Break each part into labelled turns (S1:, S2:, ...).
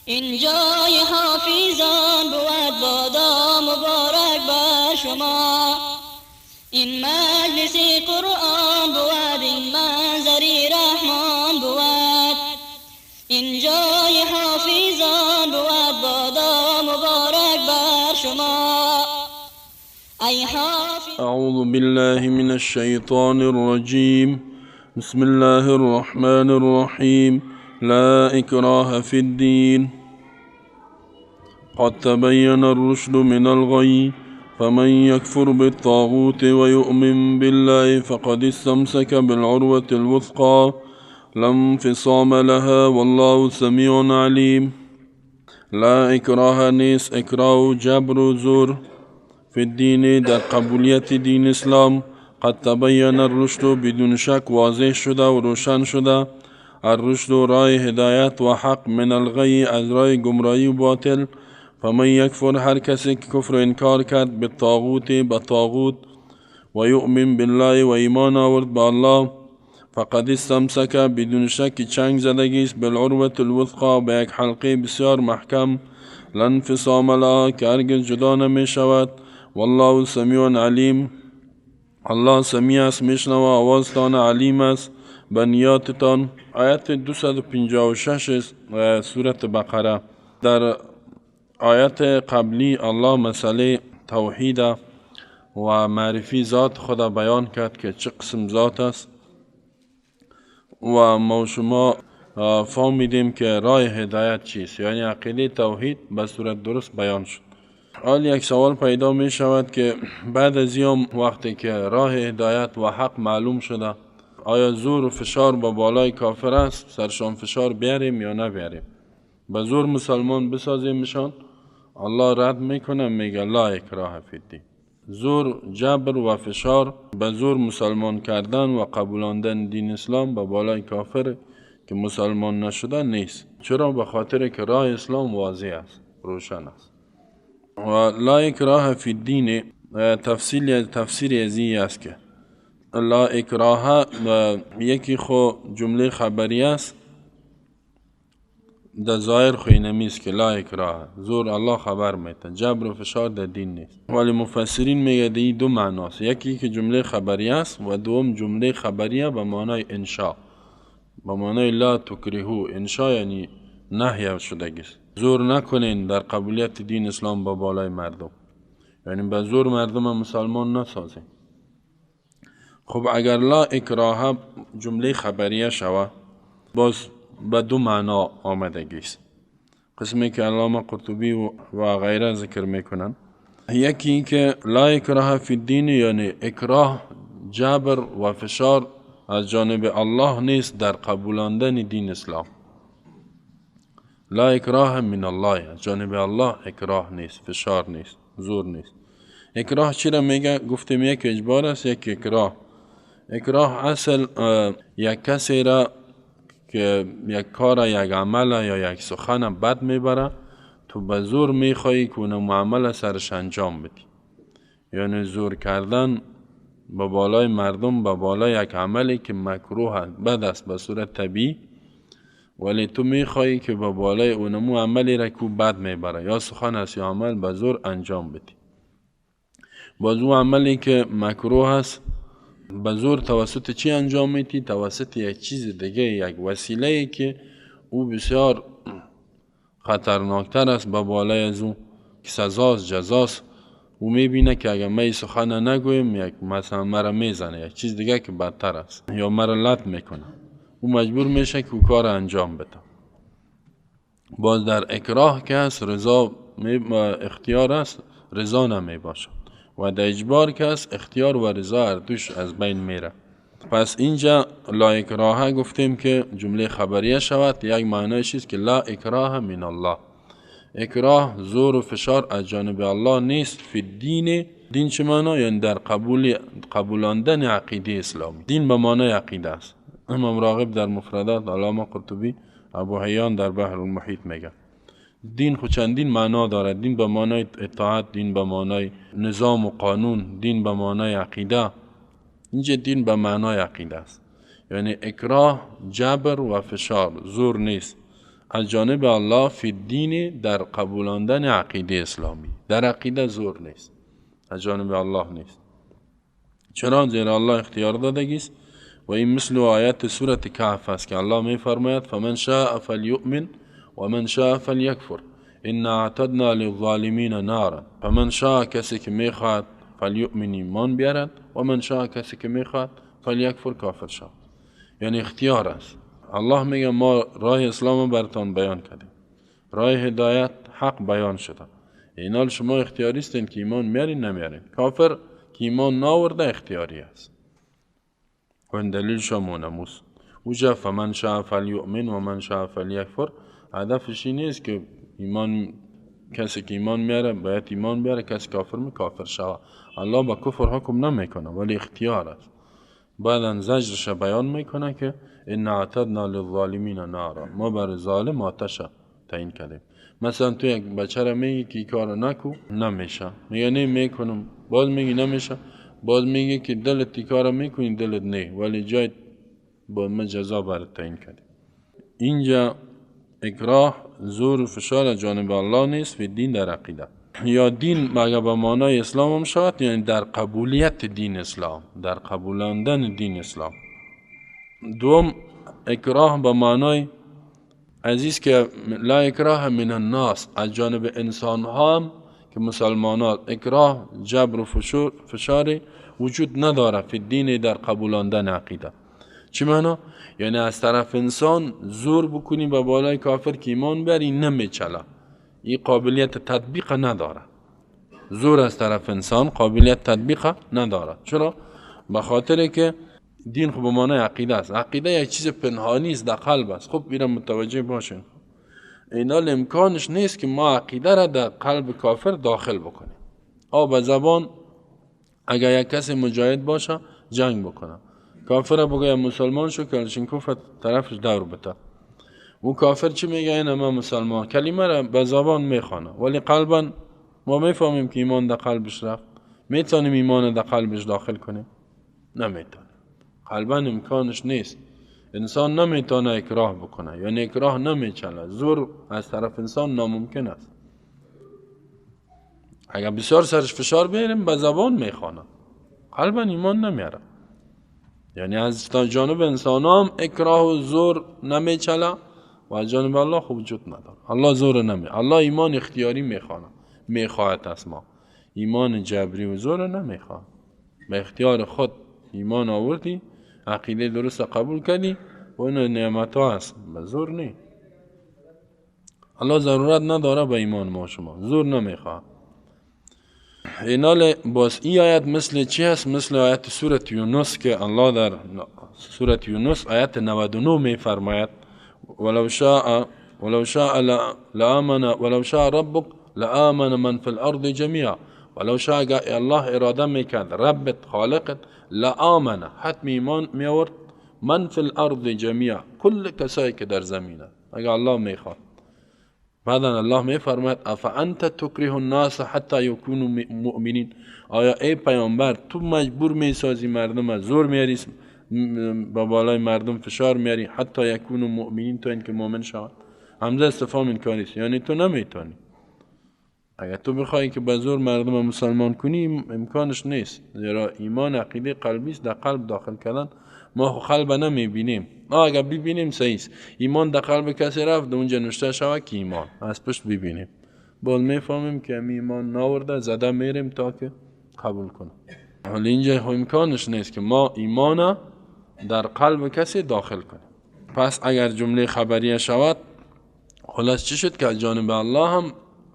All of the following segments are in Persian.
S1: این جای حافظان بود بادا مبارک بر شما. این مجلس قرآن بود، این منظری رحمان بود. این جای حافظان بود بادا مبارک بر شما. ای حافظ.
S2: اعوذ بالله من الشیطان الرجیم. بسم الله الرحمن الرحیم. لا إكراه في الدين، قد تبين الرشد من الغي، فمن يكفر بالطاغوت ويؤمن بالله فقد استمسك بالعروة الوثقى لا انفصام لها والله سميع عليم. لا إكراه نیست اکراه و جبر و زور فی الدین در قبولیت دین اسلام. قد تبین الرشد بدون شک واضح شده و روشن شده، الرشد رای هدایت و حق، من الغی از رای گمراهی و باطل. فمن یکفر هر کسی که کفر و انکار کرد، بالطاغوت به طاغوت، و یؤمن بالله و ایمان آورد به الله، فقد استمسک بدون شک چنگ زدگی است، بالعروة الوثقا به یک حلقه بسیار محکم، لا انفصام لها که هرگز جدا نمی شود. والله سمیع علیم. الله سمیع است، میشنوه آوازتان، علیم است به نیاتتان. آیت 256 سورت بقره. در آیت قبلی الله مسئله توحید و معرفی ذات خدا بیان کرد که چه قسم ذات است و ما شما فهمیدیم که راه هدایت چیست، یعنی عقیده توحید به صورت درست بیان شد. حال یک سوال پیدا می شود که بعد از این وقتی که راه هدایت و حق معلوم شده، آیا زور و فشار با بالای کافر است؟ سرشان فشار بیاریم یا نبیاریم؟ به زور مسلمان بسازیمشان؟ الله رد میکنه، میگه لا اکراه فی الدین. زور، جبر و فشار به زور مسلمان کردن و قبولاندن دین اسلام به بالای کافر که مسلمان نشده نیست. چرا؟ به خاطر که راه اسلام واضح است، روشن است. و لا اکراه فی الدین تفسیر از است که لا اکراه یکی خو جمله خبری است، در ظاهر خو اینمیست که لا اکراه، زور الله خبر میته، جبر و فشار در دین نیست. ولی مفسرین میگه دی دو معناست، یکی که جمله خبری است و دوم جمله خبریه به معنای انشاء، به معنای لا تکرهو. انشاء یعنی نهی شدگی است، زور نکنین در قبولیت دین اسلام با بالای مردم، یعنی به زور مردم مسلمان نسازین. خب اگر لا اکراه جمله خبریه شوه، باز به دو معنا آمدگی است. قسمی که علامه قرطبی و غیره ذکر میکنن، یکی این که لا اکراه فی الدین یعنی اکراه، جبر و فشار از جانب الله نیست در قبولاندن دین اسلام. لا اکراه من الله، از جانب الله اکراه نیست، فشار نیست، زور نیست. اکراه چی را میگه؟ گفتیم یک اجبار است، یک اکراه. اکراه اصل یک کسی را که یک کار، یک عمل یا یک سخن بد میبره، تو به زور میخوایی که اون عمل سرش انجام بدی، یعنی زور کردن به بالای مردم، به بالای یک عملی که مکروه است، بد است به صورت طبیعی، ولی تو میخوایی که به بالای اونمو عملی را که بد میبره، یا سخن است یا عمل، به زور انجام بدی. باز او عملی که مکروه است به زور توسط چی انجام میدی؟ توسط یک چیز دیگه، یک وسیله که او بسیار خطرناکتر است به بالای از او که سزاست، جزاست. او میبینه که اگر من سخن نگویم، یک مثلا مرا میزنه، یک چیز دیگه که بدتر است، یا مرا لط میکنه، او مجبور میشه که او کار انجام بده. باز در اکراه که هست رضا اختیار است، رضا نمی باشه، و در اجبار که هست اختیار و رضا هر دوش از بین میره. پس اینجا لا اکراه گفتیم که جمله خبریه شود، یک معنایش است که لا اکراه من الله، اکراه زور و فشار از جانب الله نیست. فی الدین، دین چه معنا؟ یعنی در قبولاندن عقیده اسلامی. دین به معنای عقیده است. امام راغب در مفردات، علامه قرطبی، ابو حیان در بحر المحیط میگه دین خود چندین معنا دارد. دین به معنای اطاعت، دین به معنای نظام و قانون، دین به معنای عقیده. اینجا دین به معنای عقیده است، یعنی اکراه، جبر و فشار، زور نیست از جانب الله فی الدین در قبولاندن عقیده اسلامی، در عقیده زور نیست، از جانب الله نیست. چرا؟ زیرا الله اختیار دادگیست و این مثل آیت سورة کهف است که الله می فرماید فمن شاء فلیؤمن و من شاء فلیکفر انا اعتدنا للظالمین نارا. فمن شاء کسی که می خواهد فلیؤمن ایمان بیارد و من شاء کسی که می خواهد فلیکفر کافر شود. یعنی اختیار است. الله میگه ما راه اسلام براتان بیان کردیم، راه هدایت حق بیان شده، اینال شما اختیاری هستین که ایمان میارین نمیارین. کافر که ایمان ناورده اختیاری است و این دلیل شما نموس اوجا فمن شاء فلیؤمن و من شاء فلیکفر. هدفش این نیست که ایمان کسی که ایمان میاره باید ایمان بیاره، کسی کافر می کافر شود. الله با کفر حکم نمیکنه ولی اختیار است. بعدا زجرش بیان میکنه که ان اعتدنا للظالمین نارا، ما بر ظالم آتش تعیین کردیم. مثلا تو یک بچه را میگی که این کارو نکو، نمیشه، میگه نه میکنم، باز میگی نمیشه، باز میگه که دلت این کارو میکنی دلت نه، ولی جای با ما جزا برات تعیین کردیم. اینجا اکراه زور و فشار جانب الله نیست و دین در عقیده، یا دین مگر به معنای اسلام هم شود، یعنی در قبولیت دین اسلام، در قبولاندن دین اسلام. دوم اکراه به معنای عزیز که لا اکراه من الناس، از جانب انسان ها هم که مسلمانات اکراه جبر و فشار وجود نداره فی دین در قبولاندن عقیده. چی معنا؟ یعنی از طرف انسان زور بکنی به بالای کافر که ایمان بری نمیچله، این قابلیت تطبیق نداره. زور از طرف انسان قابلیت تطبیق نداره. چرا؟ به خاطر که دین خب به معنای عقیده است. عقیده یک چیز پنهانی است، در قلب است. خب اینا متوجه باشین، اینا امکانش نیست که ما عقیده را در قلب کافر داخل بکنیم. آ به زبان اگر یک کسی مجاهد باشه جنگ بکنه، کافر بگه مسلمان شو، کلشینکوف طرفش دور بده، او کافر چی میگه؟ این ما مسلمان، کلمه را به زبان میخوانه ولی قلبا ما میفهمیم که ایمان در قلبش رفت. میتونیم ایمان در قلبش داخل کنیم؟ نمیتونیم. قلبا امکانش نیست. انسان نمیتونه اکراه بکنه، یعنی اکراه نمیچله، زور از طرف انسان ناممکن است. اگر بسیار سرش فشار بیاریم به زبان میخوانه، قلبا ایمان نمیاره. یعنی از جانب انسان هم اکراه و زور نمیچله و از جانب الله خوب وجود نداره. الله زور نمی، الله ایمان اختیاری میخوانه، میخواهد از ما. ایمان جبری و زور نمیخواد. به اختیار خود ایمان آوردی، عقیده درست قبول کردی و این نعمت ها هست، به زور نی. الله ضرورت نداره به ایمان ما شما، زور نمیخواد. اینال باز این آیت مثل چی هست؟ مثل آیت سورة یونس که الله در سورة یونس آیت 99 میفرماید ولو شاء لآمن ولو شاء ربک لآمن من فی الارض جمیعا. ولو شاء الله اراده میکرد، ربت خالقت، لآمن حتم ایمان میآورد، من فی الارض جمیعا، کل کسایی که در زمینه، اگر الله میخواد. بعدا الله میفرماید افانت تکره الناس حتی یکونوا مؤمنین. آیا ای پیامبر تو مجبور میسازی مردم، زور میاری با بالای مردم فشار میاری، حتی یکونوا مؤمنین، تا اینکه مؤمن شوند؟ همزه استفهام انکاری است، یعنی تو نمیتونی. اگر تو بخوای که به زور مردم مسلمان کنی امکانش نیست، زیرا ایمان عقیده قلبی است، در قلب داخل کردن ما قلب نمیبینیم. اگر ببینیم صحیح است، ایمان در قلب کسی رفت اونجا نوشته شود که ایمان، از پشت ببینیم باز میفهمیم که ایمان ناورده، زده میریم تا که قبول کنه. حالا اینجا امکانش نیست که ما ایمان در قلب کسی داخل کنیم. پس اگر جمله خبریه شود، خلاص چی شد که از جانب الله هم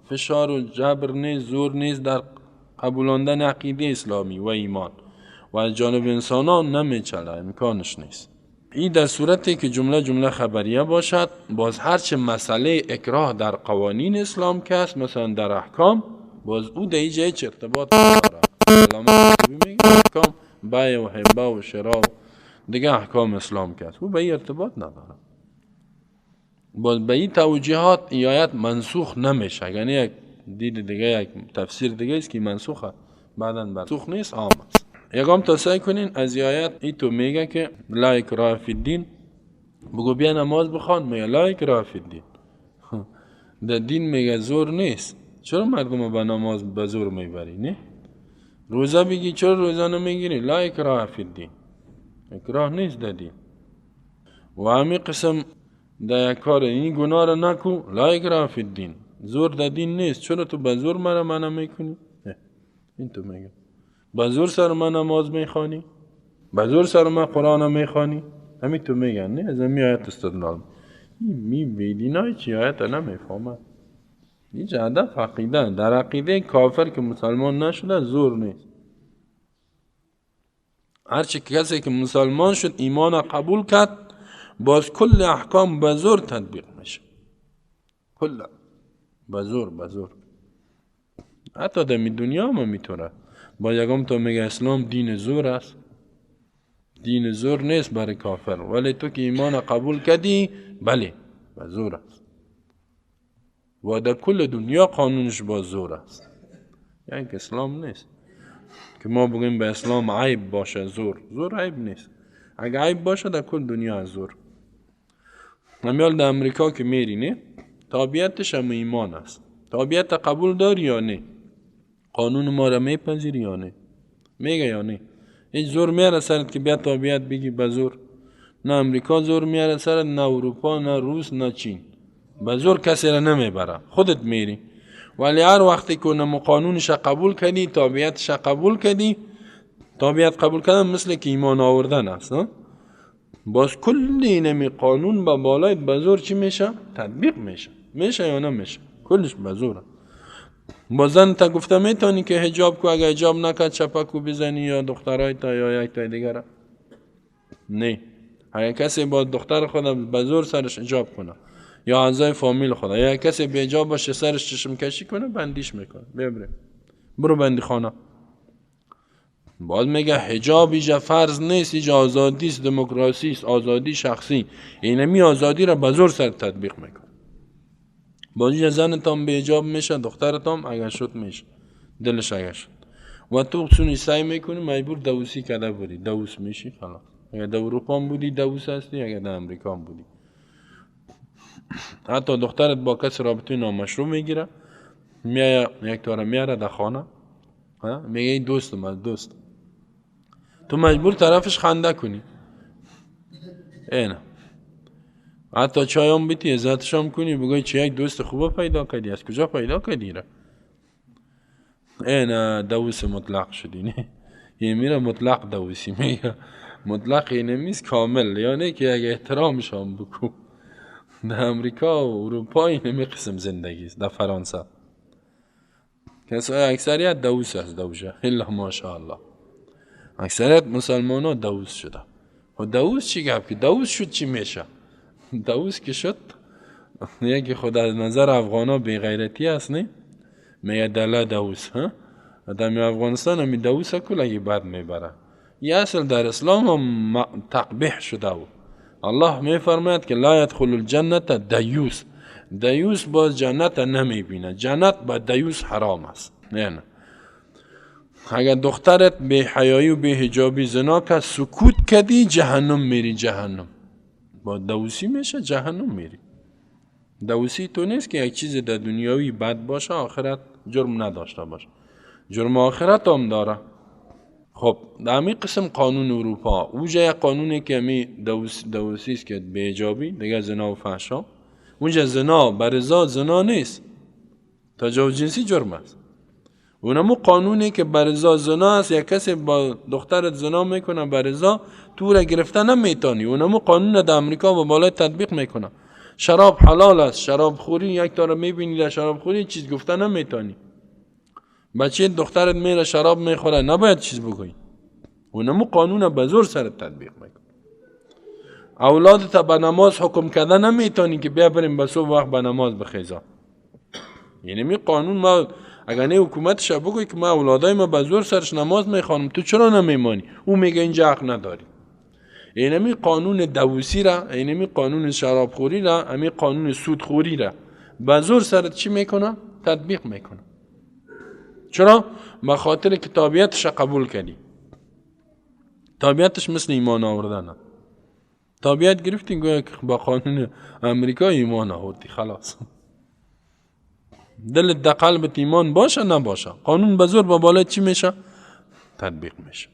S2: فشار و جبر نیست، زور نیست در قبولاندن عقیده اسلامی و ایمان، و از جانب انسانان نمیچله، امکانش نیست. این در صورتی که جمله خبریه باشد. باز هرچه مسئله اکراه در قوانین اسلام که است، مثلا در احکام، باز او در اینجا هیچ ارتباط نداره. علامه میگه احکام بیع و هبه و شراء و دیگه احکام اسلام که است، او به این ارتباط نداره. باز به این توجیهات این آیت منسوخ نمیشه، یعنی یک دید دیگه، یک تفسیر دیگه است که منسوخه، بعدا منسوخ نیست، عام است. یکم تا سعی کنین از آیت ای تو میگه که لا اکراه فی الدین، بگو بیا نماز بخوان، میگه لا اکراه فی الدین. در دین میگه زور نیست. چرا مردم به نماز به زور میبری؟ نه؟ روزه بگی چرا روزه نمیگیری؟ لا اکراه فی الدین، اکراه نیست در دین. و همین قسم در یک کار این گناه را نکو، لا اکراه فی الدین، زور در دین نیست. چرا تو به زور مرا منع میکنی؟ این تو میگه به زور سر من نماز میخوانی، به زور سر من قرآن میخوانی، همین تو میگن. نه از این آیت استدلال می بیدینای چی آیت نمیفهمد. هیچ هدف عقیده، در عقیده کافر که مسلمان نشده زور نیست. هرچی کسی که مسلمان شد ایمان قبول کرد، باز کل احکام به زور تطبیق میشه، کل به زور، به زور. حتی در دنیا هم میتونه با یکم تو میگه اسلام دین زور است. دین زور نیست برای کافر، ولی تو که ایمان قبول کردی بله به زور است. و در کل دنیا قانونش با زور است. یعنی که اسلام نیست که ما بگیم به اسلام عیب باشه. زور، زور عیب نیست. اگه عیب باشه در کل دنیا از زور. همیال در امریکا که میری نه، تابعیتش هم ایمان است. تابعیت قبول داری یا نه؟ قانون ما را میپذیری یا نه؟ میگه یا نه؟ هیچ زور میاره سرت که بیا تابعیت بگی به زور. نه امریکا زور میاره سرت، نه اروپا، نه روس، نه چین. به زور کسی را نمیبره، خودت میری. ولی هر وقتی که قانونش قبول کردی، تابعیتش قبول کردی، تابعیت قبول کردن مثل که ایمان آوردن است. باز کل اینمی قانون با بالای به زور چی میشه؟ تطبیق میشه. میشه یا نمیشه؟ کلش به زوره. با زن تا گفته میتونی که حجاب کو، اگه حجاب نکرد چپکو بزنی یا دخترای تا یا یک تا دیگره. نه، اگه کسی با دختر خود به زور سرش حجاب کنه یا اعضای فامیل خود، یا کسی به حجاب باشه سرش چشم کشی کنه، بندیش میکنه، ببره برو بندی خانه. باز میگه حجاب ایجا فرض نیست، ایجا آزادی است، دموکراسی است، آزادی شخصی. اینمی آزادی را به زور سر تطبیق میکنه. باز اینجا زنتان به حجاب میشه، دخترتان اگر شد میشه، دلش اگر شد. و تو چون سعی میکنی مجبور دوسی کرده بودی، دوس میشی خلاص. اگر در اروپا بودی دوس هستی، اگر در امریکا بودی. حتی دخترت با کسی رابطه نامشروع میگیره، میایه یک تاره میاره در خانه، میگه این دوست من، دوست. تو مجبور طرفش خنده کنی. اینه حتی چای هم بیتی، عزتش هم کنی، بگوی چه یک دوست خوبه پیدا کردی، از کجا پیدا کردی را؟ اینه دوست مطلق شدی. نه یه میره مطلق دوستی میگه، مطلق اینه میز کامل، یعنی که اگه احترامش هم بکو. در امریکا و اروپا اینه قسم زندگی است. در فرانسه کسای اکثریت دوست است، دوشه الا ماشاءالله. اکثریت مسلمان ها دوست شده. و دوست چی گفت که دوست شد چی میشه؟ دوست که شد یکی خود از نظر افغان ها بی غیرتی است، نه؟ میگه دله دوست ها. در افغانستان همی دوست کلگی بد میبره. یه اصل در اسلام هم تقبیح شده و الله میفرماید که لا یدخل الجنة دیوس. دیوس باز جنت نمیبینه، جنت با دیوس حرام است. نه اگر دخترت بی حیایی و بی حجابی زنا کرد، سکوت کردی، جهنم میری. جهنم با دوسی میشه، جهنم میری. دوسی تو نیست که یک چیز در دنیاوی بد باشه آخرت جرم نداشته باشه، جرم آخرت هم داره. خب در همین قسم قانون اروپا اونجا یک قانونی که می دوسی است که بی حجابی دیگه زنا و فحشا. اونجا زنا برضا زنا نیست، تجاوز جنسی جرم است. اونمو قانونی که برضا زنا است، یک کسی با دخترت زنا میکنه برضا، تو را گرفته نمیتونی. اونمو قانون در امریکا با بالای تطبیق میکنه. شراب حلال است، شراب خوری یک تا را میبینی در شراب خوری چیز گفته نمیتونی. بچه دخترت میره شراب میخوره، نباید چیز بگویی. اونمو قانون به زور سر تطبیق میکنه. اولادت به نماز حکم کرده نمیتونی که بیا بریم به صبح وقت به نماز بخیزا. یعنی می قانون ما اگر نه حکومتش بگوی که ما اولادای ما به زور سرش نماز میخوانم، تو چرا نمیمانی؟ او میگه اینجا حق نداری. اینمی قانون دوسی را، اینمی قانون شرابخوری را، اینمی قانون سودخوری را به زور سرت چی میکنه؟ تطبیق میکنه. چرا؟ به خاطر که تابعیتش قبول کردی. تابعیتش مثل ایمان آوردن. تابعیت گرفتی گویا که با قانون امریکا ایمان آوردی، خلاص. دلت در قلبت ایمان باشه نباشه، قانون به زور با بالای چی میشه؟ تطبیق میشه.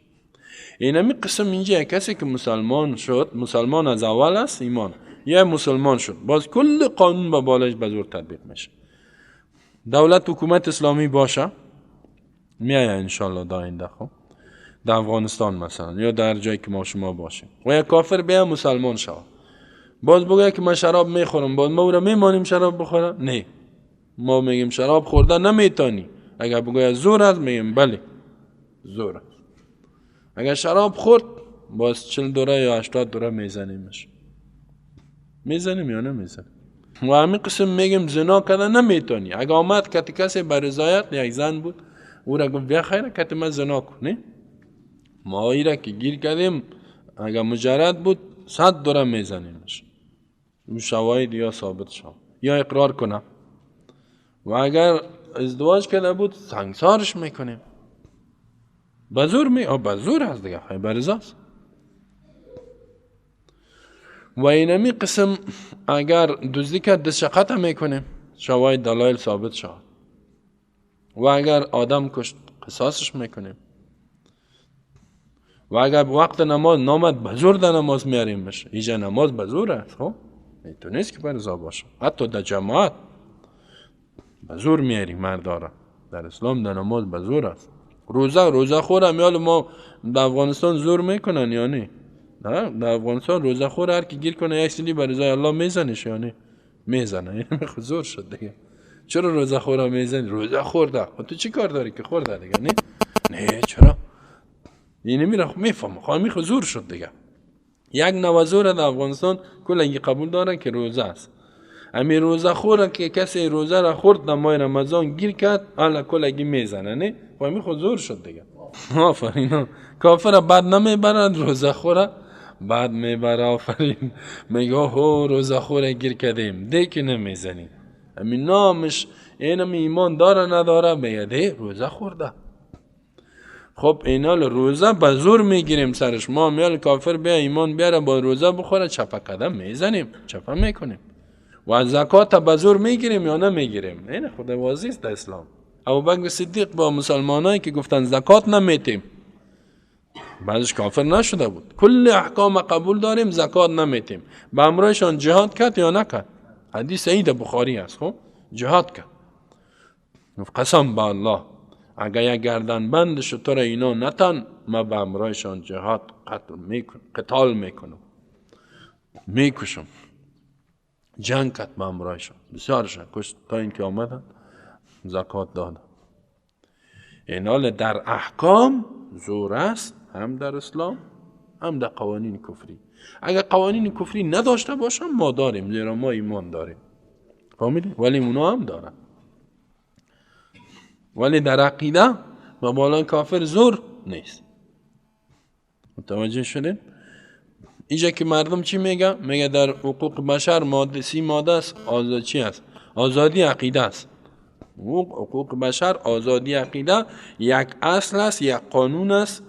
S2: اینمی قسم اینجا کسی که مسلمان شد، مسلمان از اول است ایمان، یا مسلمان شد باز کل قانون با بالایش به زور تطبیق میشه. دولت حکومت اسلامی باشه میایه انشالله در آینده، خب در افغانستان مثلا یا در جایی که ما شما باشیم، و یا کافر بیا مسلمان شود، باز بگه که من شراب میخورم، باز ما او را میمانیم شراب بخوره؟ نه، ما میگیم شراب خورده نمیتانی. اگر بگه زور است میگیم بله زور است. اگر شراب خورد باز 40 دوره یا 80 دوره میزنیمش. میزنیم یا نمیزنیم؟ و همین قسم میگیم زنا کرده نمیتونی. اگر آمد کتی کسی به رضایت، یک زن بود او را گفت بیا خیره کتی من زنا کنی، ما ای را که گیر کردیم اگر مجرد بود 100 دوره میزنیمش، اون شواهد یا ثابت شد یا اقرار کنه. و اگر ازدواج کرده بود سنگسارش میکنیم، بزور می بزور هست دیگه، خیلی برزاست. و اینمی قسم اگر دزدی کرد دست قطع میکنیم، شواهد دلایل ثابت شد. و اگر آدم کشت قصاصش میکنیم. و اگر وقت نماز نامد بزور در نماز میاریمش. اینجا نماز بزور است، خب تو نیست که برزا باشه، حتی در جماعت بزور میاریم مردارا. در اسلام در نماز بزور است. روزه خورم یال ما در افغانستان زور میکنن یا نه؟ نه، در افغانستان روزه خور هر کی گیر کنه یک سیلی بر رضای الله میزنش یا نه؟ میزنه. یعنی زور شد دیگه. چرا روزه خورا میزنی؟ روزه خورده، تو چی کار داری که خورده دیگه؟ نه نه چرا؟ یعنی میره میفهمه خواهی زور شد دیگه. یک نوع زور در افغانستان کلنگی قبول داره که روزه است. امی روزه خوره که کسی روزه را خورد در ماه رمضان گیر کرد حالا کلگی میزنه، نه خواهی خود زور شد دیگه. آفرین، کافر بعد نمیبرد، روزه خوره بعد میبره. آفرین، میگه هو روزه خوره گیر کردیم ده که نمیزنی. امی نامش اینم ایمان داره نداره، میگه ده روزه خورده. خب اینال روزه به زور میگیریم سرش. ما میال کافر بیا ایمان بیاره با روزه بخوره، چپه قدم میزنیم، چپه میکنیم. و زکات به زور میگیریم یا نمیگیریم؟ این خود واضح است در اسلام. ابوبکر صدیق با مسلمانایی که گفتن زکات نمیتیم، بعضش کافر نشده بود، کل احکام قبول داریم زکات نمیتیم، به امرشان جهاد کرد یا نکرد؟ حدیث سعید بخاری است. خب جهاد کرد، قسم به الله اگر یک گردن بند شتر اینا نتن، ما به امرایشان جهاد قتل میکنم، قتال میکنم، میکشم. جنگ کرد به امرایشان، بسیارشان کشت تا اینکه آمدن زکات دادن. اینال در احکام زور است، هم در اسلام هم در قوانین کفری. اگر قوانین کفری نداشته باشم ما داریم، زیرا ما ایمان داریم، فهمیدی؟ ولی اونا هم دارن. ولی در عقیده و بالای کافر زور نیست. متوجه شدین؟ اینجا که مردم چی میگه؟ میگه در حقوق بشر ماده 30 ماده است، آزاد چی است؟ آزادی عقیده است. حقوق بشر آزادی عقیده یک اصل است، یک قانون است،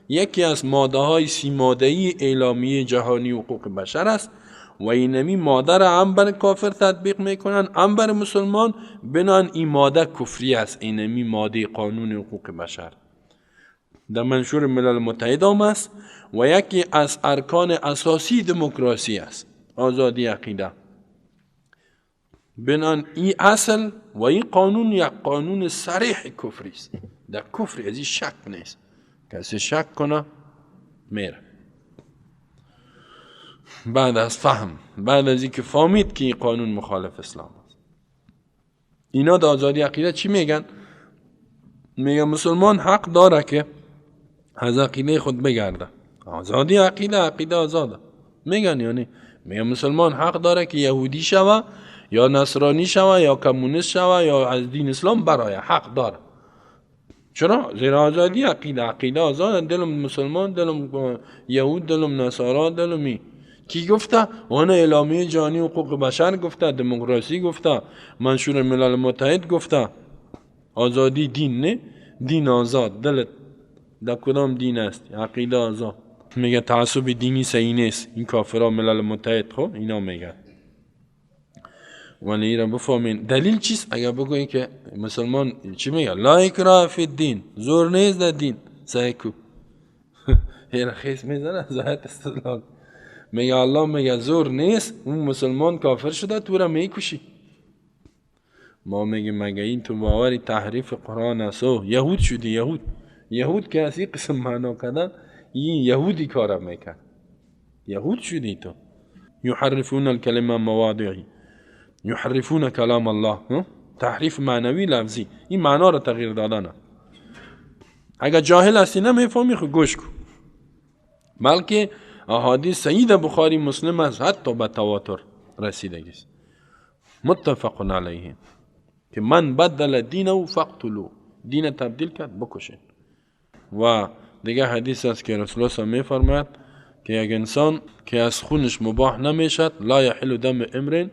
S2: یکی از ماده های 30 ماده‌ای اعلامیه جهانی حقوق بشر است. و اینمی ماده را هم بر کافر تطبیق میکنن هم بر مسلمان. بنان این ماده کفری است، اینمی ماده قانون حقوق بشر در منشور ملل متحد هم است و یکی از ارکان اساسی دموکراسی است، آزادی عقیده. بنان این اصل و این قانون یک قانون صریح کفری است، در کفر از این شک نیست، کسی شک کنه میره. بعد از فهم، بعد از اینکه فهمید که این قانون مخالف اسلام است. اینا در آزادی عقیده چی میگن؟ میگن مسلمان حق داره که از عقیده خود بگرده. آزادی عقیده، عقیده آزاده میگن. یعنی میگن مسلمان حق داره که یهودی شوه یا نصرانی شوه یا کمونیست شوه یا از دین اسلام برای، حق داره. چرا؟ زیرا آزادی عقیده، عقیده آزاده. دلم مسلمان، دلم یهود، دلم نصارا، دلم می. کی گفته؟ اون اعلامیه جهانی حقوق بشر گفته، دموکراسی گفته، منشور ملل متحد گفته. آزادی دین، نه دین آزاد. دلت در کدام دین است؟ عقیده آزاد. میگه تعصب دینی صحیح نیست. این کافرها ملل متحد خب اینا میگن. ولی ایرا بفهمین دلیل چیست؟ اگر بگویی که مسلمان چی میگه؟ لا اکراه فی الدین، زور نیست در دین. سعی کو ایرا خیس میزنه زایت استدلال. میگه الله میگه زور نیست، اون مسلمان کافر شده تو را میکشی. ما میگیم مگه این تو باوری تحریف قرآن است؟ یهود شدی. یهود یهود که از این قسم معنا کردن، این یهودی کارا میکرد. یهود شدی تو. یحرفون الکلمه مواضعی، یحرفون کلام الله، تحریف معنوی لفظی، این معنا را تغییر دادن. اگر جاهل هستی نمیفهمی خو گوش کن. بلکه احادیث سید بخاری مسلم است، حتی به تواتر رسیدگی است، متفق علیه، که من بدل دینه فاقتلوه، دین تبدیل کرد بکشین. و دیگه حدیث است که رسول الله میفرماید که یک انسان که از خونش مباح نمیشد، لا یحل دم امر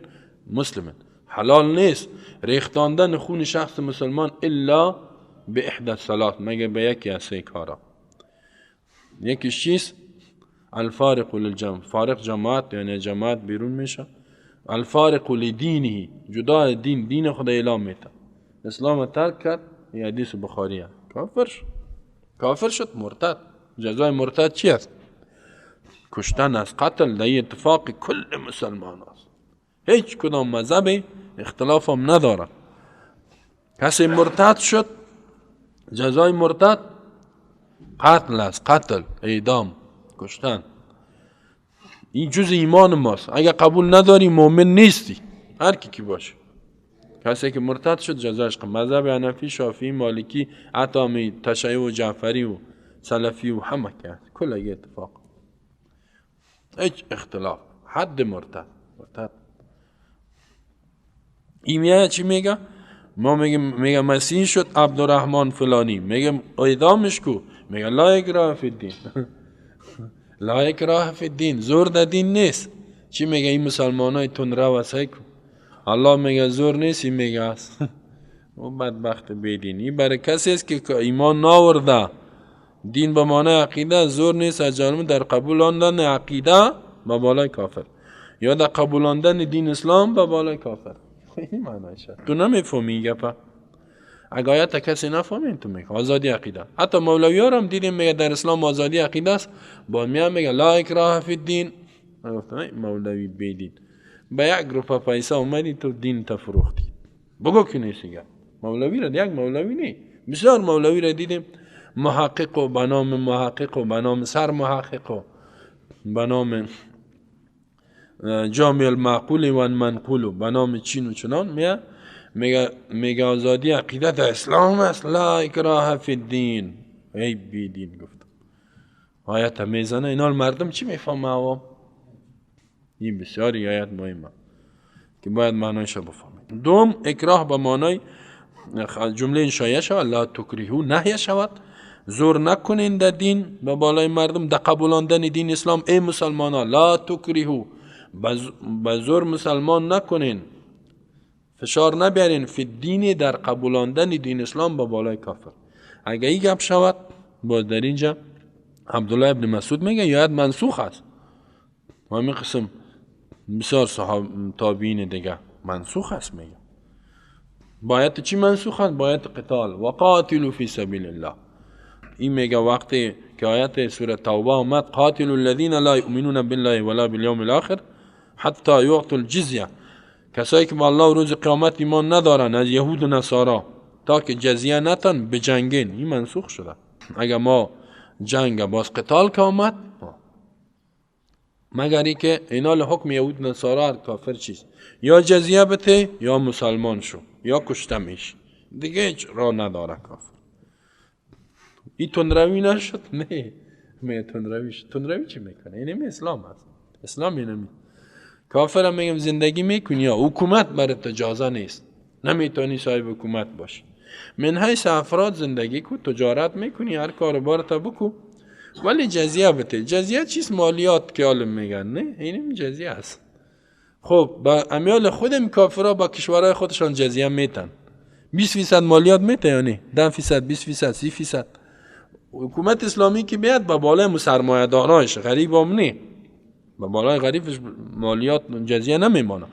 S2: مسلم، حلال نیست ریختاندن خون شخص مسلمان الا به احدى الثلاث، مگه به یکی از سه کارا. یکیش چیست؟ الفارق للجمع، فارق جماعت، یعنی جماعت بیرون میشه. الفارق لدینه، جدا دین، دین خدا اعلام میده، اسلام ترک کرد. این حدیث بخاریه. کافر شد، کافر شد، مرتد. جزای مرتد چی است؟ کشتن است، قتل. در اتفاق کل مسلمان است، هیچ کدام مذهب اختلاف هم نداره. کسی مرتد شد، جزای مرتد قتل است، قتل، اعدام، کشتن. این جز ایمان ماست. اگر قبول نداری مؤمن نیستی، هر کی کی باشه. کسی که مرتد شد جزاش قتل. مذهب حنفی، شافعی، مالکی، عطامی، تشیع و جعفری و سلفی و همه که کل اتفاق، هیچ اختلاف. حد مرتد، مرتد. این میگه چی میگه؟ ما میگیم، میگه مسیح شد عبدالرحمن فلانی، میگم اعدامش کو، میگه لا اکراه فی الدین. لا اکراه فی الدین، زور در دین نیست. چی میگه؟ این مسلمان های تندرو است کو. الله میگه زور نیست، این میگه است. او بدبخت بیدینی برای کسی است که ایمان ناورده. دین به معنی عقیده، زور نیست از جانب در قبول آندن عقیده به بالای کافر، یا در قبول آندن دین اسلام به بالای کافر. این معنیش تو نمیفهمی این گپه. اگه آیت کسی نفهمین تو میگه آزادی عقیده. حتی مولوی ها هم دیدیم میگه در اسلام آزادی عقیده است، با میان میگه لا اکراه فی الدین. گفتم مولوی بیدین، به یک روپا پیسه اومدی تو دین تفروختی، بگو که نیست. مولوی را یک مولوی نی، بسیار مولوی را دیدیم محقق و به نام محقق و به نام سر محقق و به نام جامع المعقول و المنقول و به نام چین و چنان، میگه آزادی عقیده در اسلام است، لا اکراه فی الدین. ای بی دین گفت آیت میزنه. اینا مردم چی میفهمه عوام؟ این بسیاری آیت مهمه که باید معنایش بفهمید. دوم، اکراه به معنای جمله انشائیه شود، لا تکرهو، نهی شود، زور نکنین در دین به بالای مردم، در قبولاندن دین اسلام. ای مسلمان ها، لا تکرهو، به زور مسلمان نکنین، فشار نبیارین فی دین، در قبولاندن دین اسلام به بالای کافر. اگه این گپ شود، باز در اینجا عبدالله ابن مسعود میگه یاد منسوخ است. و همین قسم بسیار صحابه تابعین دیگه منسوخ است میگه. باید چی منسوخ است؟ باید قتال، و قاتلوا فی سبیل الله. این میگه وقتی که آیت سوره توبه آمد، قاتلوا الذین لا یؤمنون بالله ولا بالیوم الاخر حتی یعطوا الجزیه، کسایی که با الله و روز قیامت ایمان ندارن از یهود و نصارا، تا که جزیه نتن بجنگین. این منسوخ شده. اگر ما جنگ باز قتال که آمد، مگر ای که اینا حکم یهود نصارا هر کافر چیست، یا جزیه بته یا مسلمان شو یا کشته میش، دیگه هیچ راه نداره کافر. این تندروی نشد؟ نه، می تندروی شد. تندروی چی میکنه؟ اینمی اسلام هست. اسلام اینمی کافر هم میگم زندگی میکنی یا حکومت برات اجازه نیست، نمیتونی صاحب حکومت باشی. من حیث افراد زندگی کو، تجارت میکنی، هر کاروبار تا بکو، ولی جزیه بده. جزیه چیست؟ مالیات که عالم میگن، نه اینم جزیه است. خب با امیال خودم کافرها با کشورهای خودشان جزیه میتن، 20% مالیات میته، یعنی 10%، 20%، 30%. حکومت اسلامی که بیاد با بالای سرمایه دارایش، غریب هم نه، با بالای غریبش مالیات جزیه نمیمانه.